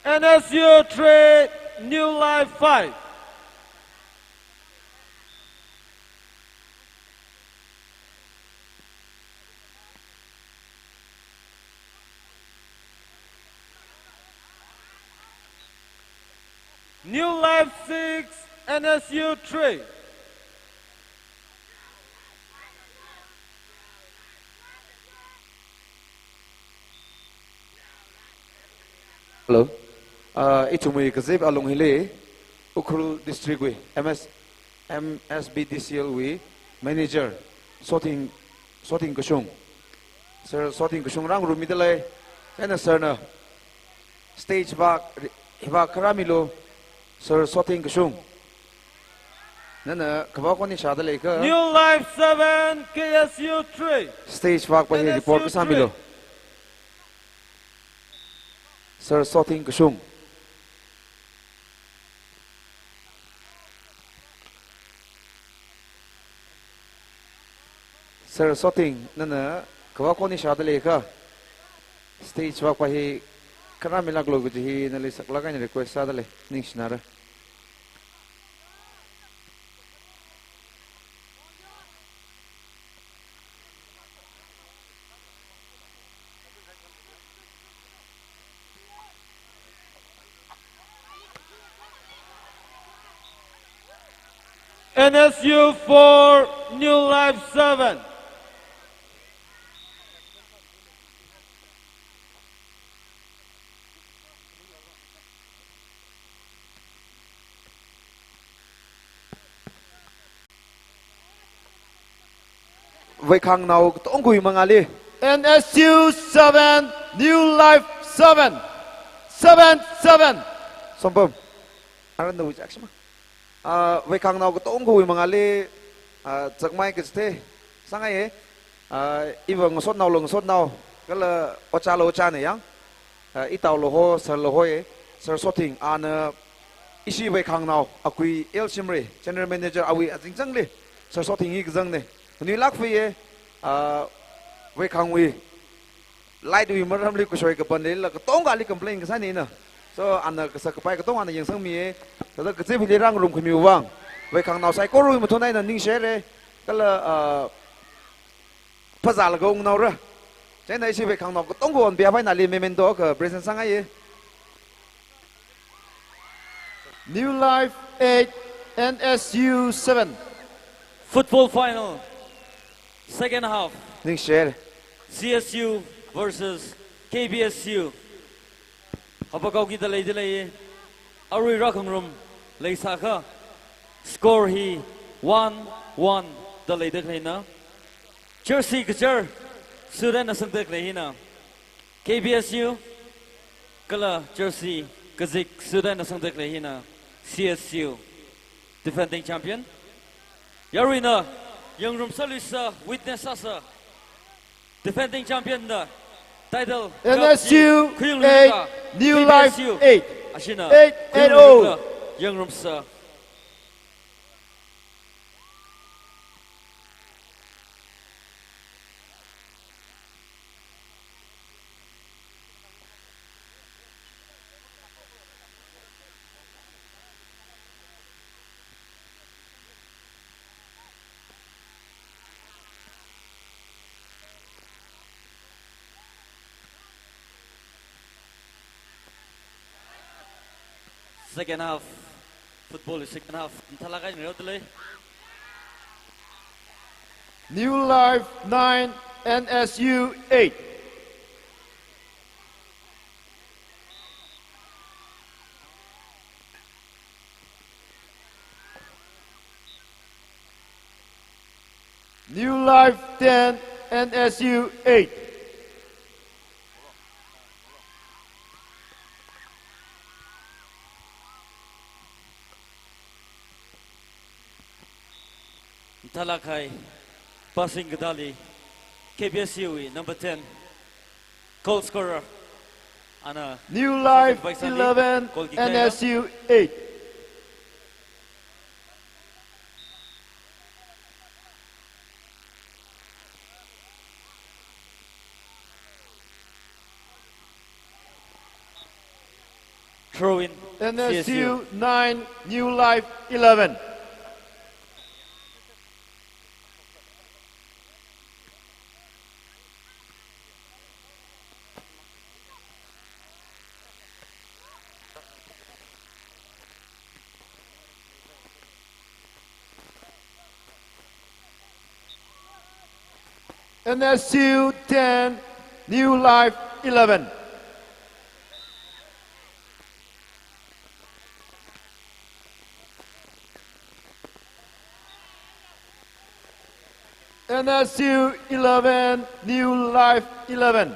N S U three, New Life five. New Life six, N S U three. Hello. Uh, ithumwui kazip alung hili, Ukhrul District wui M S, M S B D C L wui Manager, Sothing, Sothing Kashung. Sir Sothing Kashung rāngarummida lei. Chieina Sir na stage vak, vak kharā milu, Sir Sothing Kashung. Nana kavā khon hi shāda leiakha. New Life seven, K S U three. Stage vak pa hi report kasā milu. N S U three. Sir Sothing Kashung. Sir Sothing, nana kavā khon hi shāda leiakha, stage vak pa hi kharā milāklu kaji hi nali saklāk eina request sāda lei, ningshinara. N S U four, New Life seven. Veikhangnao katongawui mangāli. N S U seven, New Life seven. Seven, seven. Sompam. Aran da wuchak shima. Ah, veikhangnao katongawui mangāli, ah, zakmai kachithei sāngaiye. Ah, iva ngasotnaolu ngasotnao, kala ojālu ojāna yang. Ah, itaolu ho, sirlu hoye, Sir Sothing, ana ishi veikhangnao, akui L Shimray, General Manager awui azingzangli, Sir Sothing hi kazangna. Khanuilāk fuiye, ah, veikhangwui light wui maramli kashoi kapan leilala katongali complain kasāna ina. So, ana kasak kapai katonga ana yangsangmiye. Thāda kazip hili rāngarum khami vang, veikhangnao saikorawui mathun eina ningshire. Kala, ah, phazālaga ungnaora. Chieina ishi veikhangnao katonga on behalf eina ali memento akha present sāngaiye. New Life eight, N S U seven. Football final, second half. Ningshire. C S U versus K B S U. Hapakao kida leida lei, arui rākhangarum leisākha, score hi one one da leida khaleina. Jersey kachar suit eina sangda khalei hina K B S U, kala jersey kazik suit eina sangda khalei hina C S U, defending champion. Yaruina yangngarum sāluisa, witness sāsa. Defending champion na title N S U eight, New Life eight. Ashina eight and oh. Yangngarumsa. Second half, football second half. Thalaka ni rotele. New Life nine, N S U eight. New Life ten, N S U eight. Mathālāk kahai passing kathāli K B S U wui number ten, goal scorer, ana New Life Baisali, eleven, goal kick N S U eight. Throw in, N S U nine, New Life eleven. N S U ten, New Life eleven. N S U eleven, New Life eleven.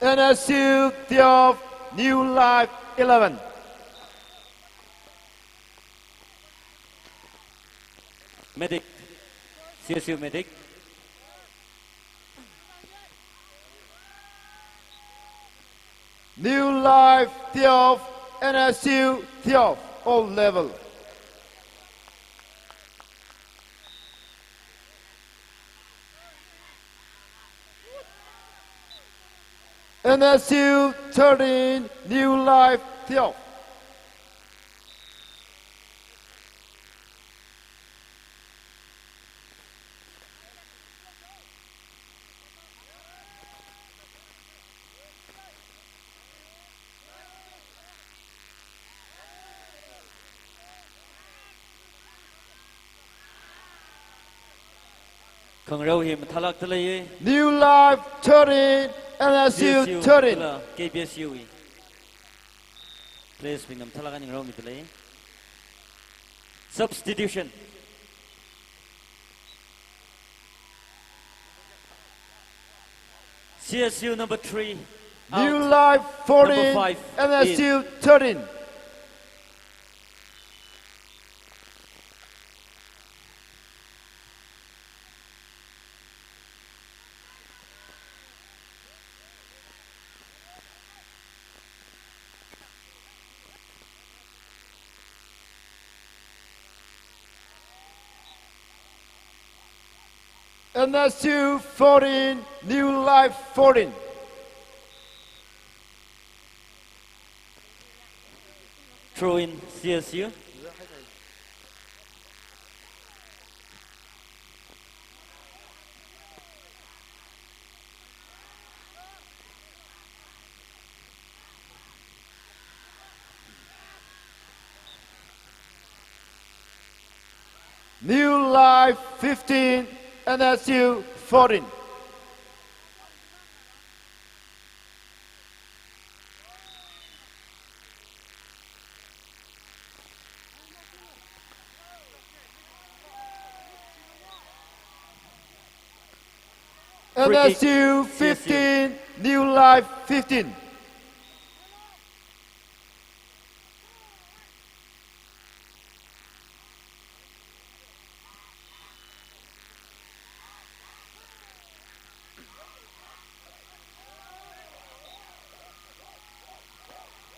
N S U twelve, New Life eleven. Medic, C S U Medic. New Life twelve, N S U twelve, all level. N S U thirteen, New Life twelve. Khangarao hi mathālākda lei. New Life thirteen, N S U thirteen. K B S U wui players bingna mathālāk eina ngaraomida lei. Substitution. C S U number three, New Life fourteen, N S U thirteen. N S U fourteen, New Life fourteen. Throw in, C S U. New Life fifteen, N S U fourteen. N S U fifteen, New Life fifteen.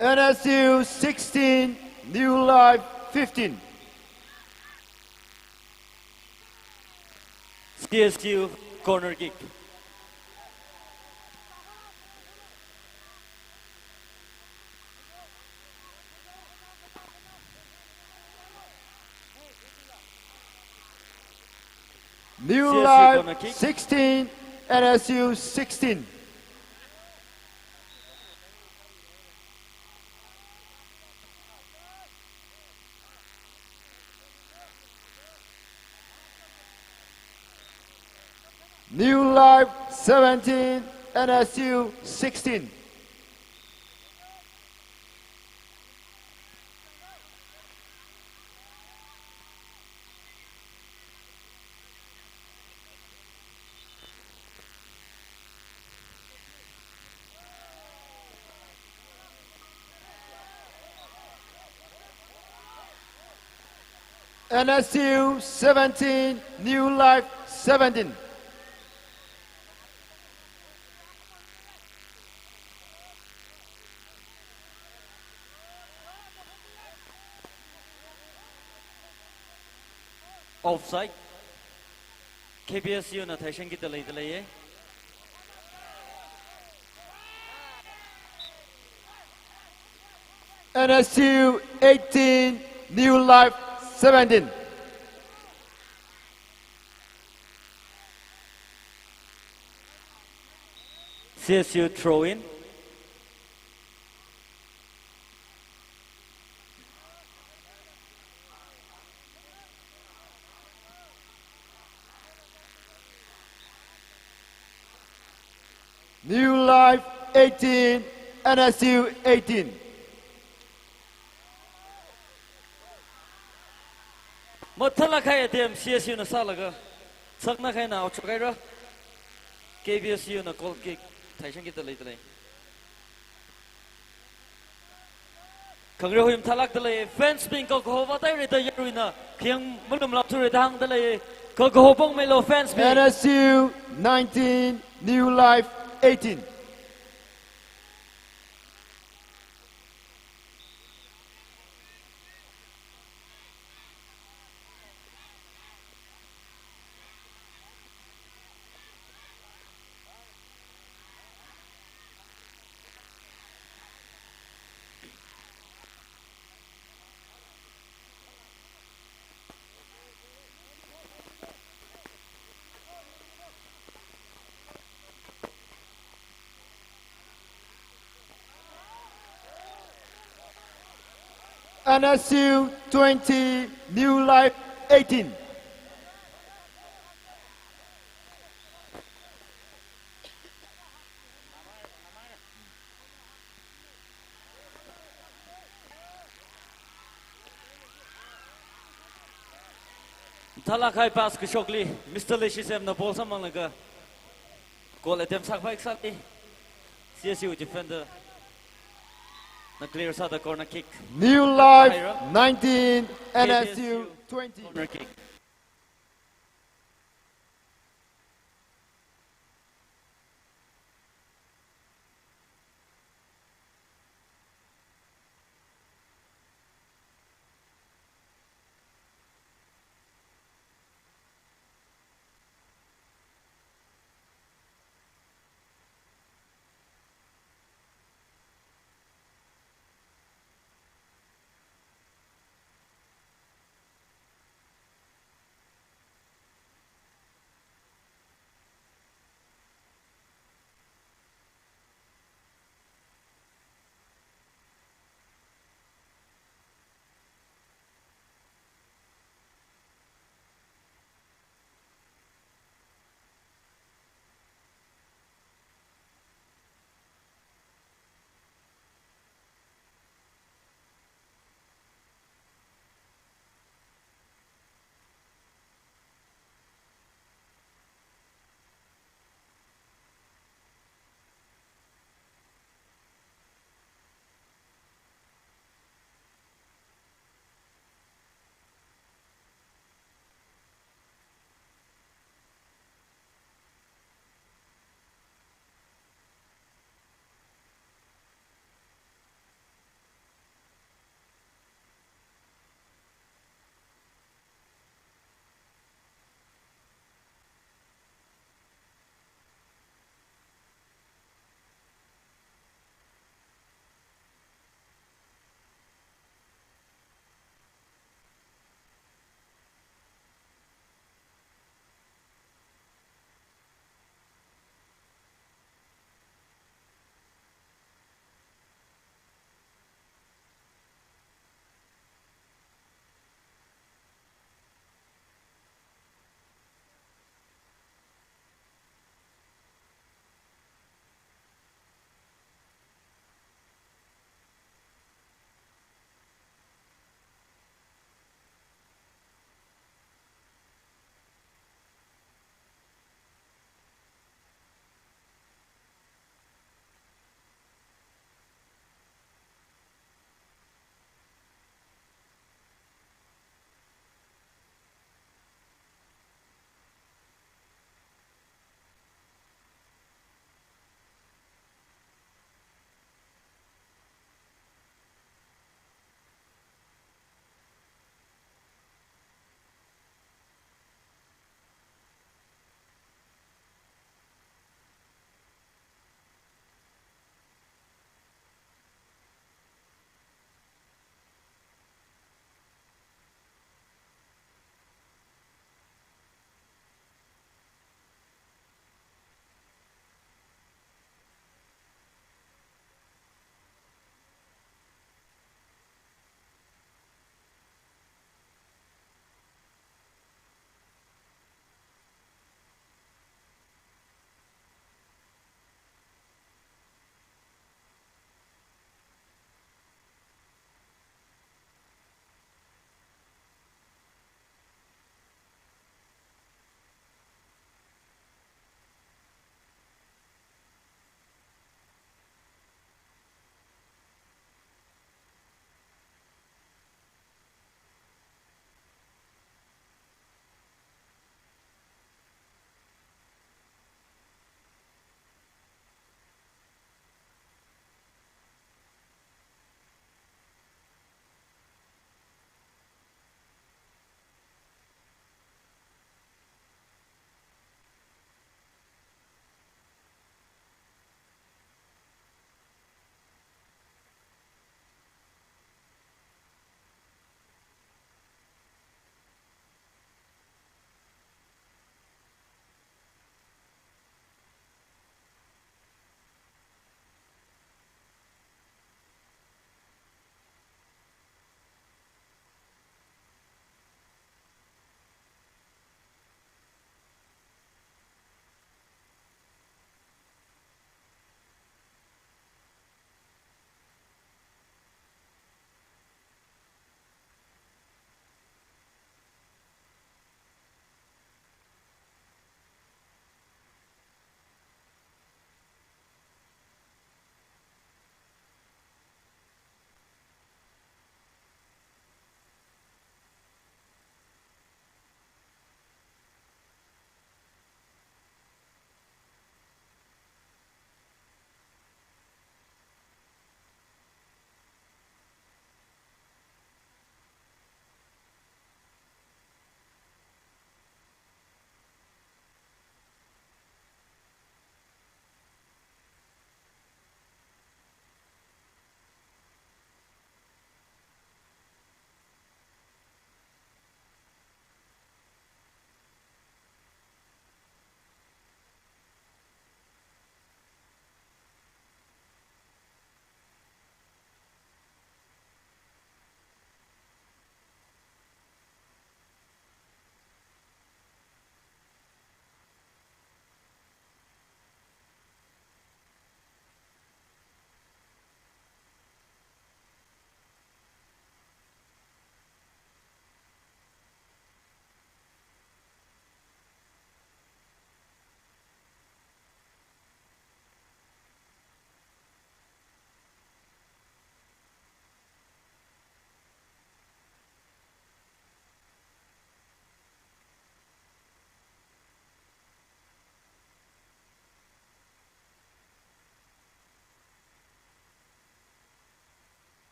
N S U sixteen, New Life fifteen. C S U corner kick. New Life sixteen, N S U sixteen. New Life seventeen, N S U sixteen. N S U seventeen, New Life seventeen. Offside. K B S U na theishangkida leidalei. N S U eighteen, New Life seventeen. C S U throw in. New Life eighteen, N S U eighteen. Mathālāk kahai attempt C S U na sālaga, saknā kahaina out shokhaira. K B S U na goal kick theishangkida leidalei. Khangareo hi mathālākdalei, fans bing kakaho vātairada yaruina khayang malumlāk thurada hāngdalei, kakaho pongmeilu fans bing. N S U nineteen, New Life eighteen. N S U twenty, New Life eighteen. Mathālāk kahai pass kashokli, Mister Leishisem na ball samphanglaga goal attempt sākhavai kasāli, C S U defender na clear sāda corner kick. New Life nineteen, N S U twenty. Corner kick.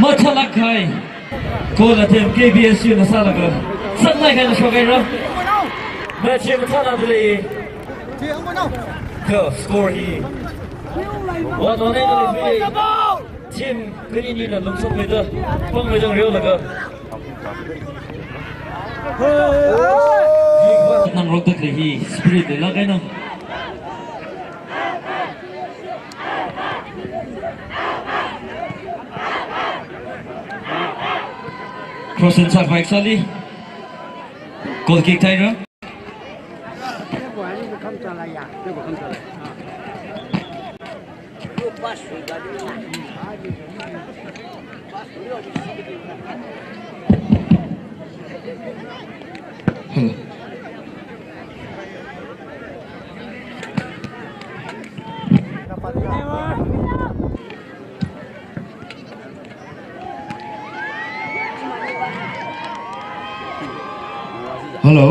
Mathālāk kahai goal attempt K B S U na sālaga, sānglai kahaina shokhaira. Match hi mathānada lei. Kha score hi one one eina lei. Team kaninina lungshokmeida, pāngmeida reolaga ngarokda khalei hi spirit leilāk eina. Cross and side by Sali. Goal kick thāhaira. Hello.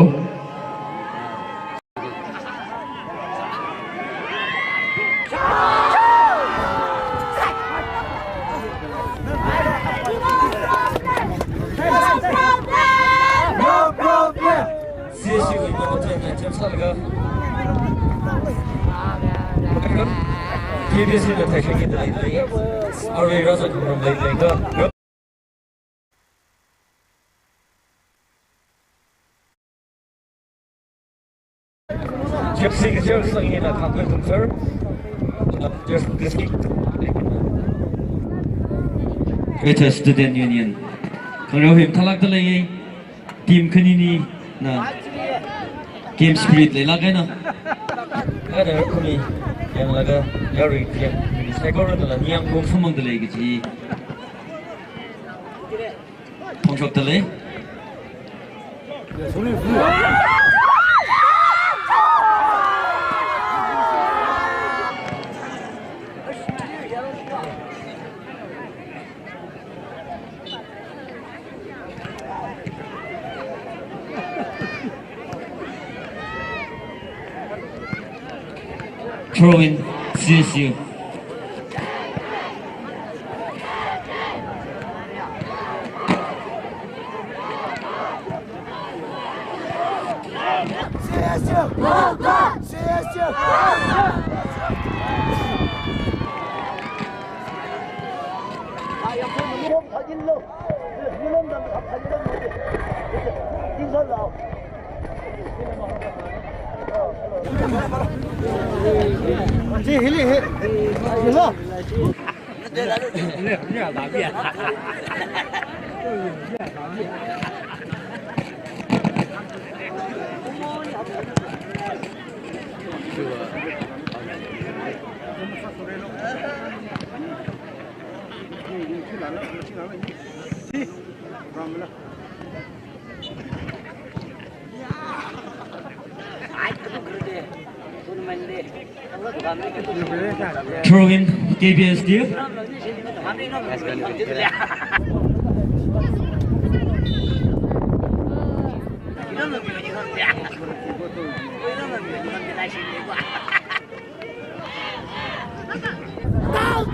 C S U wui number ten na attempt sālaga, K B S U na thai shaki dalei dalei. Arui rāzang khamram leilei ka. Gypsy Kachar sangina Kangkui Thungthar, uh, District. Greater Student Union. Khangareo hi mathālākda lei, team kaninina game spirit leilāk eina. Ada kami yanglaga yarui team saikorana la niyang kong samangda lei kaji phongshokda lei. Throw in, C S U. C S U! C S U! Throw in, K B S D. Down,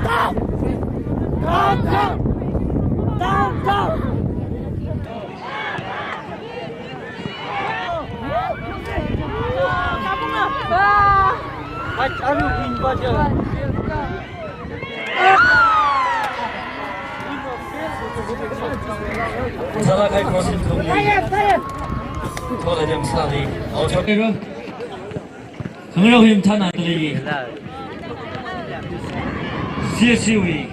down! Down, down! Down, down! Zala kai crossing thung. Kola jam sali. Out. Khangareo hi mathānada lei. C S U wui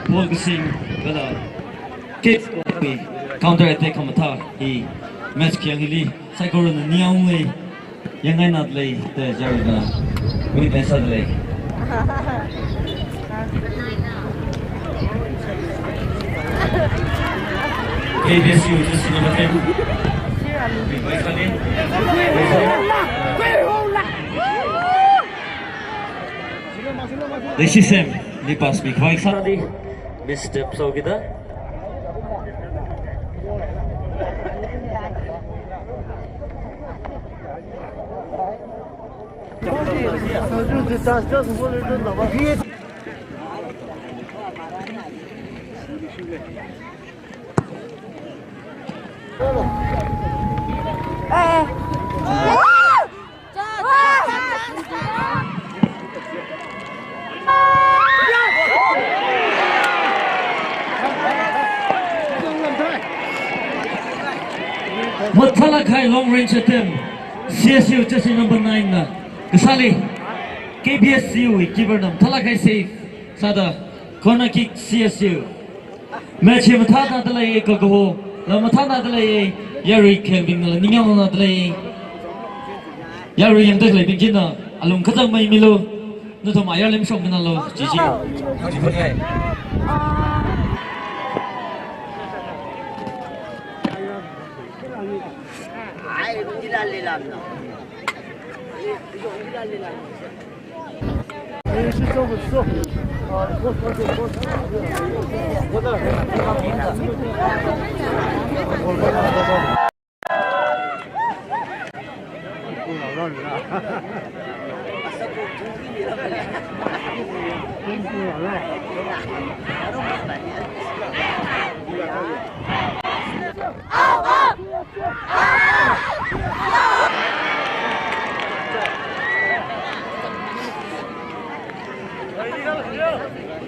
ball kasing kala K S U wui counter attack khamathā hi match khayang hili saikorana ningyāng unglei, yāngngaina dalei da yarui na witness sādalei. K B S U jersey number ten. Leishisem li pass mikhavai sādi. Misstep sāhaokida. Mathālāk kahai long range attempt, C S U jersey number nine na kasāli, K B S U wui keeper na mathālāk kahai save sāda, corner kick C S U. Match hi mathānada lei, kakaho la mathānada lei, yarui khayang bingna la ningyāngnada lei. Yarui yangda khaleibing china alung kachangmei milu. Nathum ayar lemshok minalo, jiji.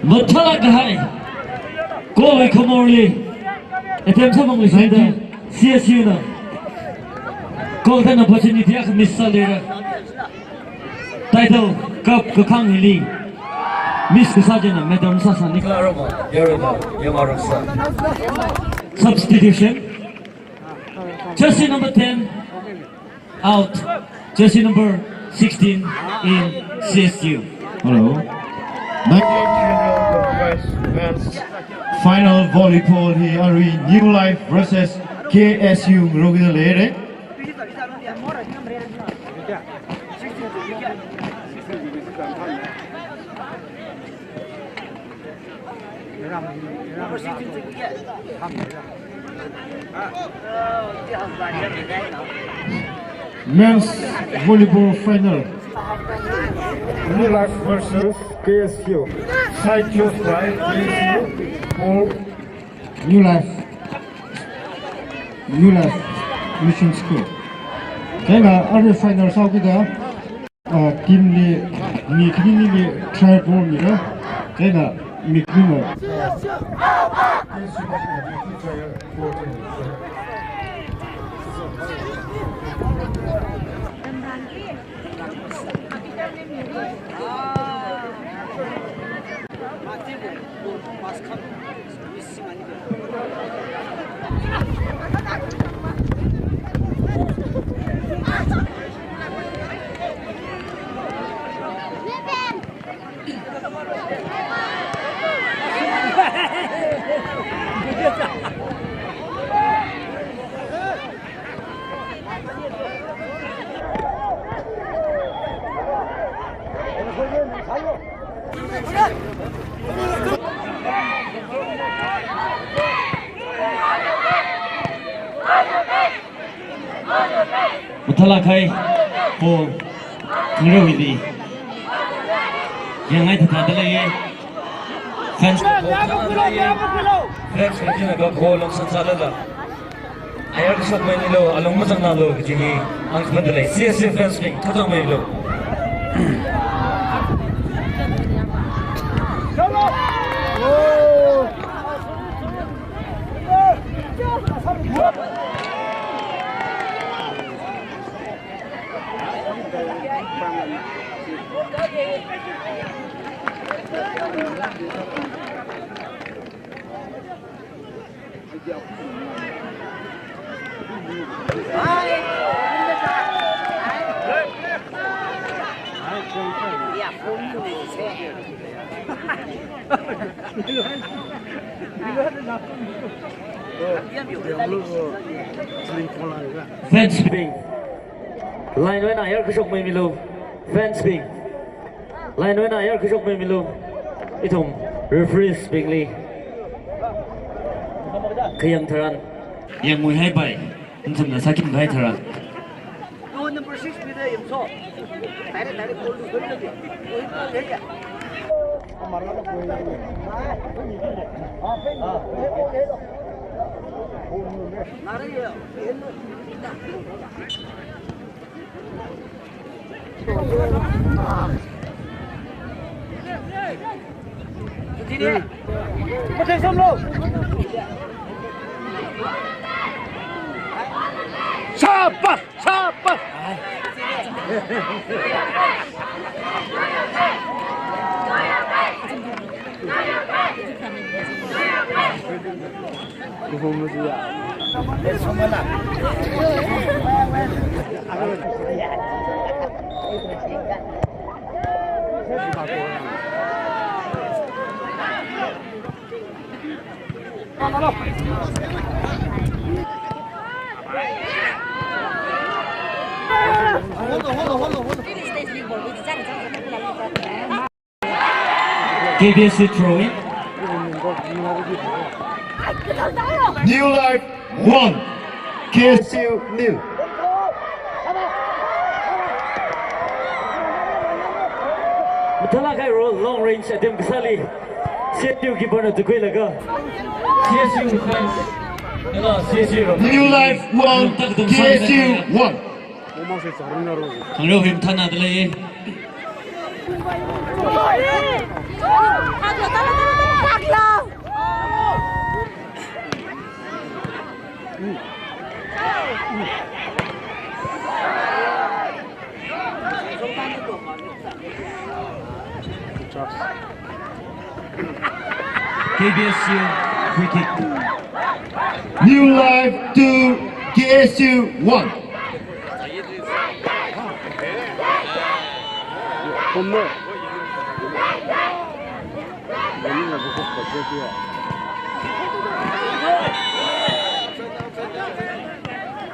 Mathālāk kahai goal wui khamorli attempt sāmang leisāda, C S U na golden opportunity akha miss sālera. Title cup kakhang hili miss kasā china matter masāsāni. Substitution. Jersey number ten out. Jersey number sixteen in C S U. Hello. Nineteen General Conference Men's Final Volleyball hi arui New Life versus K S U rogina leire. Men's volleyball final. New Life versus K S U. Side choose by K S U or New Life. New Life Mission School. Chieina arui final sāhaokida, ah, team li mi khanili trial ball mira. Chieina mi khanina. Mathālāk kahai ball khangareo hili yāngngai thāthāda leiye. Fans, fans kachina kakho longsan sālala, ayar kashokmeinilu, alung mazangnālu kaji hi hāngkhamanda lei. C S U fans bing kachangmeilu. Fans bing, line wui eina ayar kashok maimilu. Fans bing, line wui eina ayar kashok maimilu. Ithum referees bingli khayang tharan, yangmuihaipai. Nathumna sākhuihai tharan. Door number six mi de yamso. Direct, direct goal to goal to. Goal to goal hai ya. Shabash! Shabash! K B S U throw in. New Life one, K S U nil. Mathālāk kahai role, long range attempt kasāli C S U keeper na tukhuilaga, C S U fans, hello, C S U. New Life one, K S U one. Khangareo hi mathānada lei. K B S U free kick. New Life two, K S U one.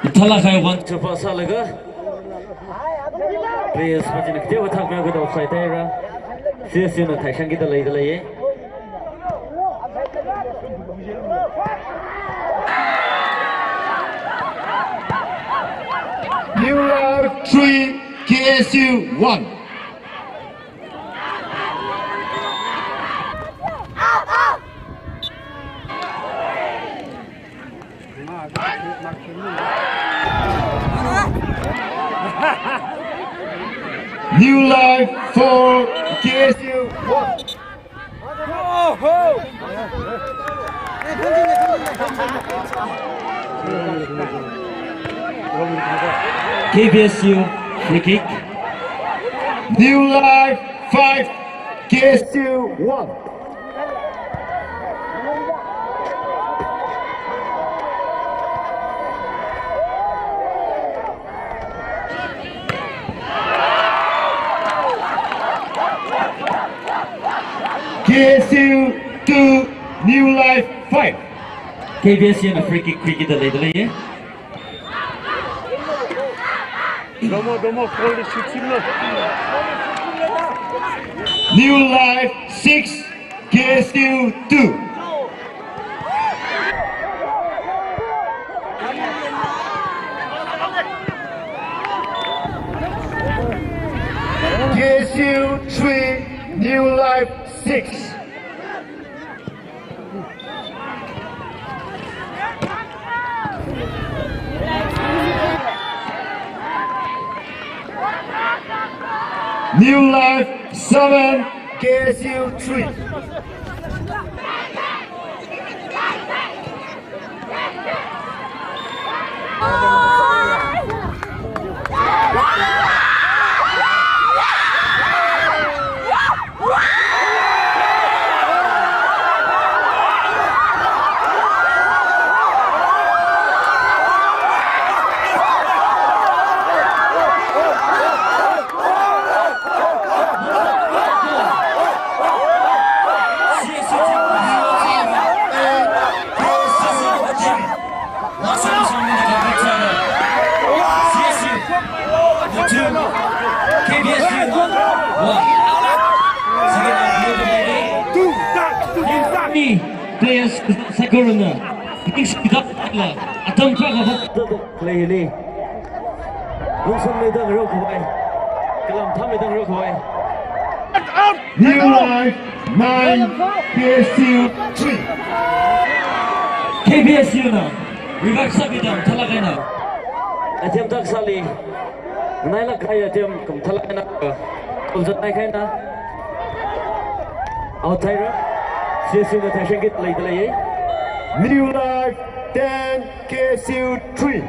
Mathālāk kahai one, chapa sālaga. Players machina kateowa thakmeikida offside haira. C S U na theishangkida leida leiya. New Life three, K S U one. New Life four, K S U one. K B S U free kick. New Life five, K S U one. K S U two, New Life five. K B S U na free kick, free kick da leida leiya. Domo, domo, koli shitsin lo. New Life six, K S U two. K S U three, New Life six. New Life seven, K S U three. Players saikorana ningshida la atam kha kha khalei hili. Lungsang meidang rokhavai. Kalam tham meidang rokhavai. New Life nine, K S U three. K B S U na revive sākida mathālāk eina. Attempt tak sāli. Nailāk kahai attempt kum mathālāk eina. Kum zat nai kahaina. Out thaira. C S U na thai shangkit lei lei. New Life ten, K S U three.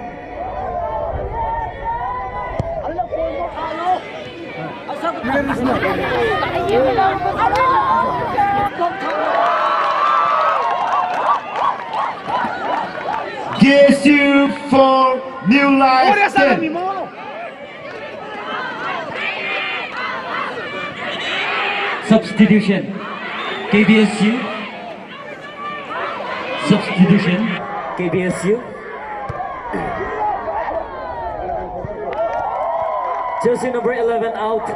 K S U four, New Life ten. Substitution. K B S U. Substitution. K B S U. Jersey number eleven out,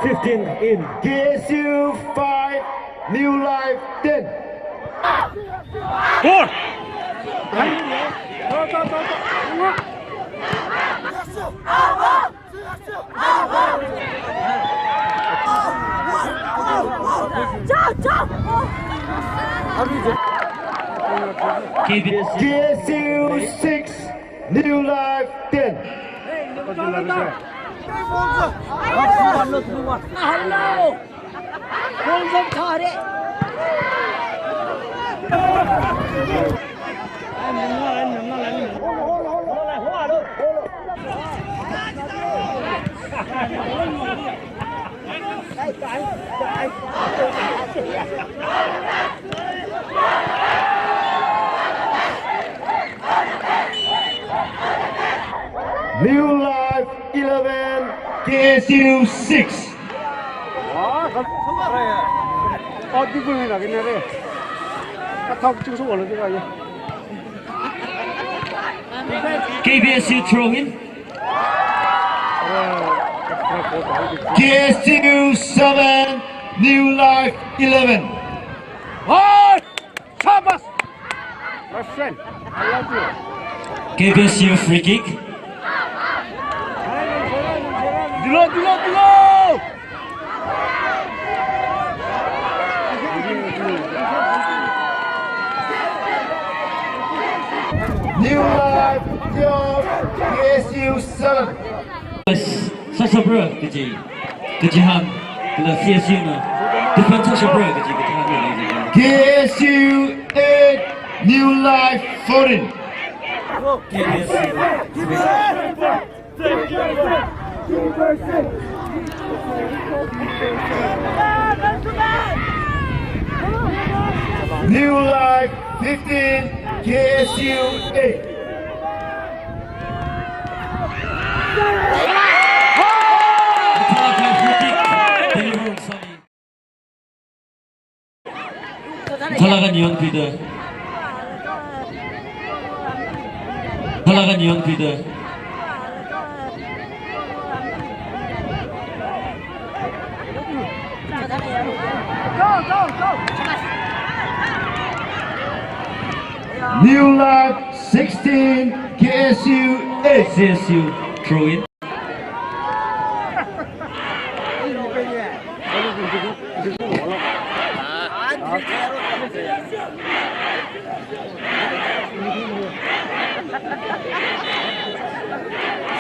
fifteen in. K S U five, New Life ten. Four. K B S U. K S U six, New Life ten. New Life eleven, K S U six. K B S U throw in. K S U seven, New Life eleven. Shabash! Best friend, I love you. K B S U free kick. Dilo, dilo, dilo! New Life twelve, K S U seven. Sāshapra kaji, kachihān, kala C S U na defend sāshapra kaji kachihān. K S U eight, New Life fourteen. K S U. New Life fifteen, K S U eight. Mathālāk eina yonkhuida. Mathālāk eina yonkhuida. New Life sixteen, K S U eight. C S U throw in.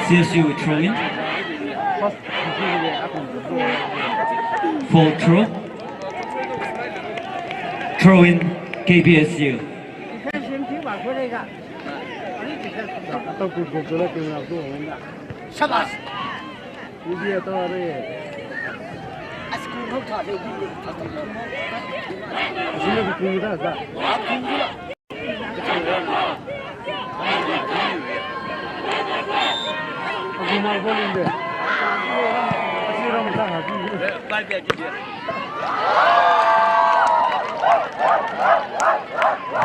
C S U throw in. Foul throw. Throw in, K B S U. Shabash.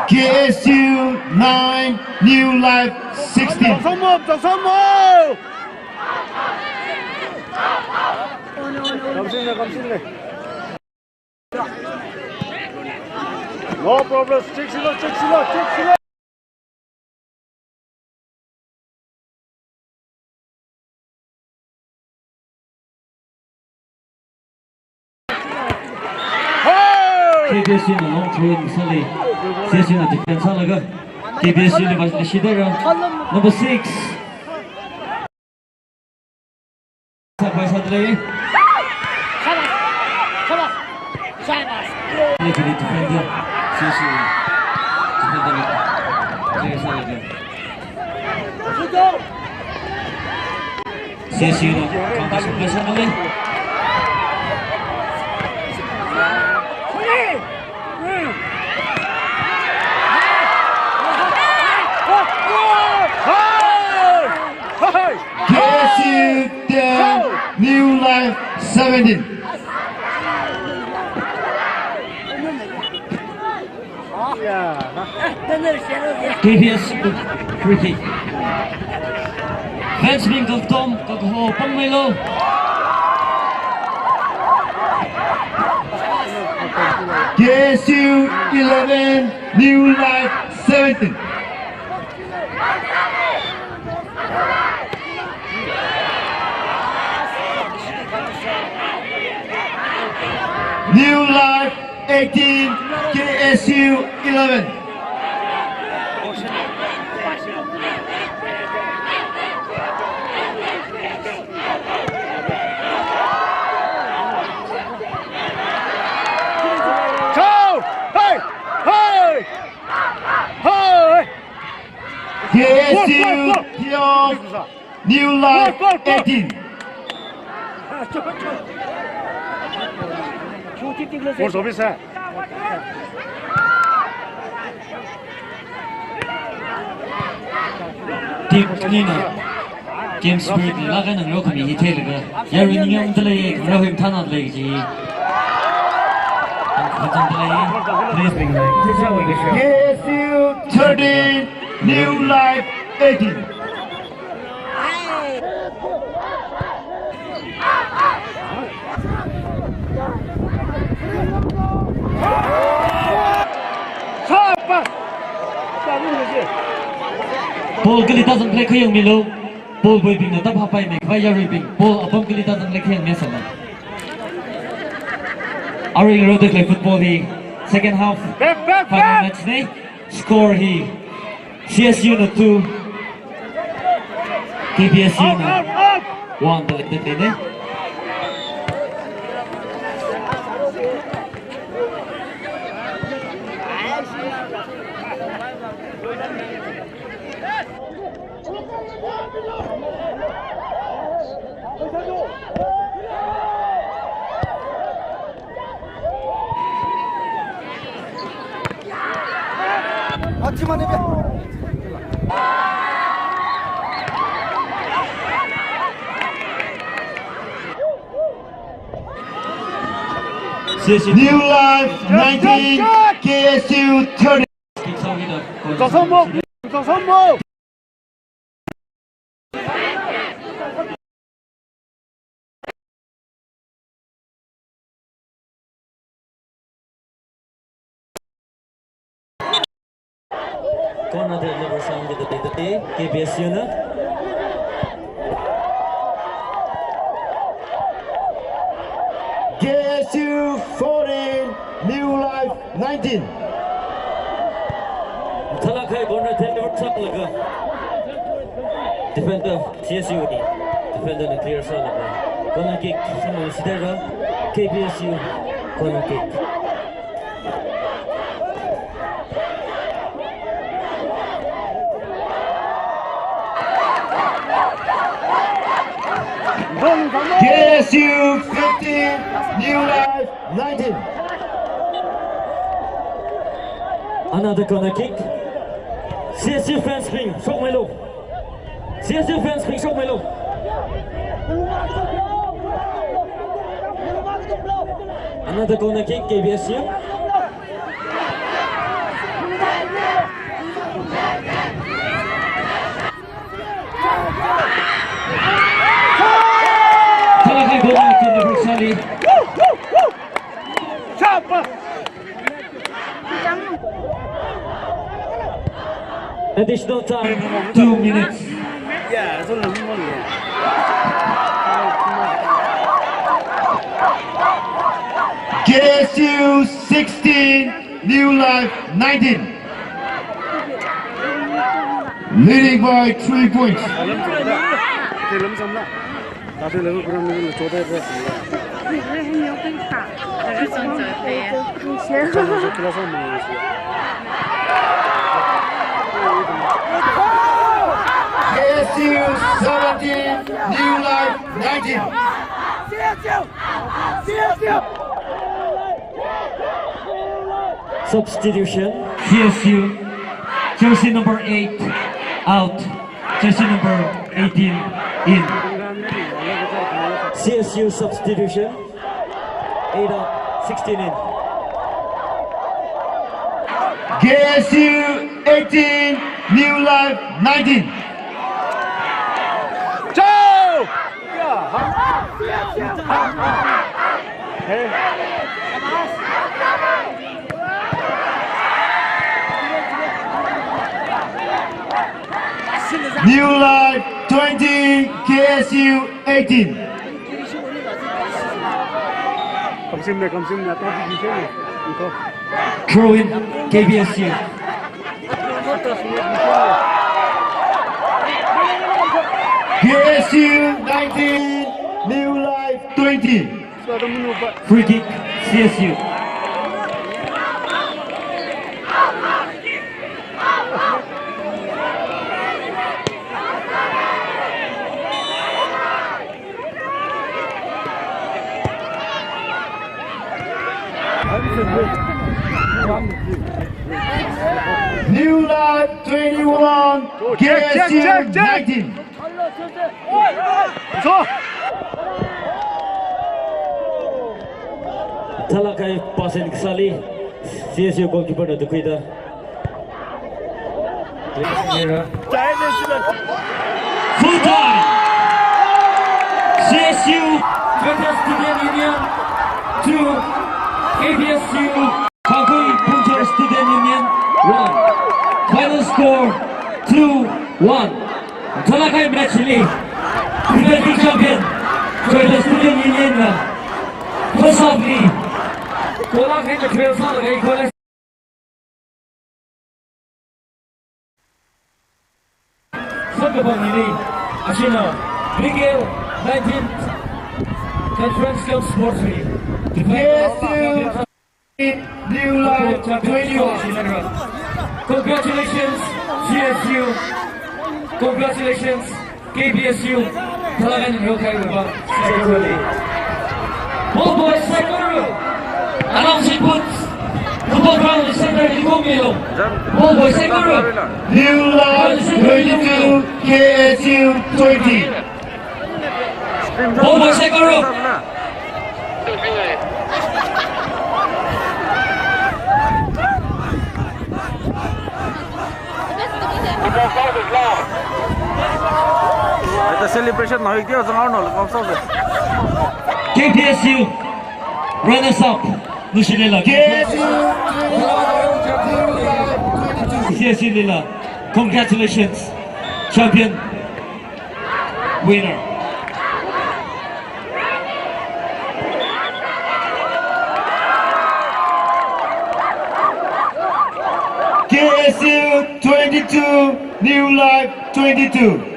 K S U nine, New Life sixteen. Kamsinle, kamsinle. No problem. Check silo, check silo, check silo. Hey! K B S U na long throw in sāli. C S U na defense sālaga. K B S U li vāshida ra. Number six. Sāpai sādalei. Defender. C S U. Defender. Clear sālaga. C S U na counter sāpai sādalei. Hey! Hey! K S U ten, New Life seventeen. K B S free kick. Fans bing kaktom, kakho pangmeilu. K S U eleven, New Life seventeen. New Life eighteen, K S U eleven. Go! Hey! Hey! Hey! K S U twelve, New Life eighteen. Ball service hai. Team anina game spirit li lākngarok khami hi theilaga, yarui ningyāng dalei, ngarok him thānadalei ji. Please. K S U thirteen, New Life eighteen. Ball kali tāzanglei khayang milu. Ball boy bingna tāphapai mekhavai yaruibing. Ball apam kali tāzanglei khayang miasana. Arui ngarokdalei football hi second half. Back, back, final back! Match nei. Score hi C S U na two, K B S U na one dalei dalei ne. New Life nineteen, K S U thirty. Corner te number seven kida pida te, K B S U na. K S U fourteen, New Life nineteen. Thalak hai corner te number seven laga. Defender, C S U wui defender na clear sālaga. Corner kick sāmang sidera, K B S U corner kick. K S U fifteen, New Life nineteen. Another corner kick. C S U fans bing, shokmeilu. C S U fans bing, shokmeilu. Another corner kick, K B S U. Thalak hai corner kick number sāli. Sharp! Additional time, two minutes. K S U sixteen, New Life nineteen. Leading by three points. K S U seventeen, New Life nineteen. Substitution. C S U, jersey number eight, out. Jersey number eighteen, in. C S U substitution. Eight out, sixteen in. K S U eighteen, New Life nineteen. Go! New Life twenty, K S U eighteen. Kamsim ne, kamsim ne, to di ne, to. Throw in, K B S U. K S U nineteen, New Life twenty. Free kick, C S U. New Life twenty-one, K S U nineteen. Thalakai pass in kasāli, C S U goalkeeper na tukhuida. Full time. C S U Greater Student Union two, K B S U Kangpokpi Phungchar Student Union one. Final score two one. Thalakai match li defending champion Greater Student Union na first half li goal akha eina trail sālaga equalize. Samkaphang hili, ashina, Brigade nineteenth Conference Cup Sports Meet. K S U New Life twenty-one. Congratulations, C S U. Congratulations, K B S U, thalakan rokaiwui vang. Ball boy Saikora. Announce put. Football ground center li kumilo. Ball boy Saikora. New Life twenty-two, K S U twenty. Ball boy Saikora. Ata celebration na hoi dia zang arno le kau sa. K P S U runners up. Nushilila. K S U. K S U lila. Congratulations. Champion. Winner. K S U twenty-two, New Life twenty-two.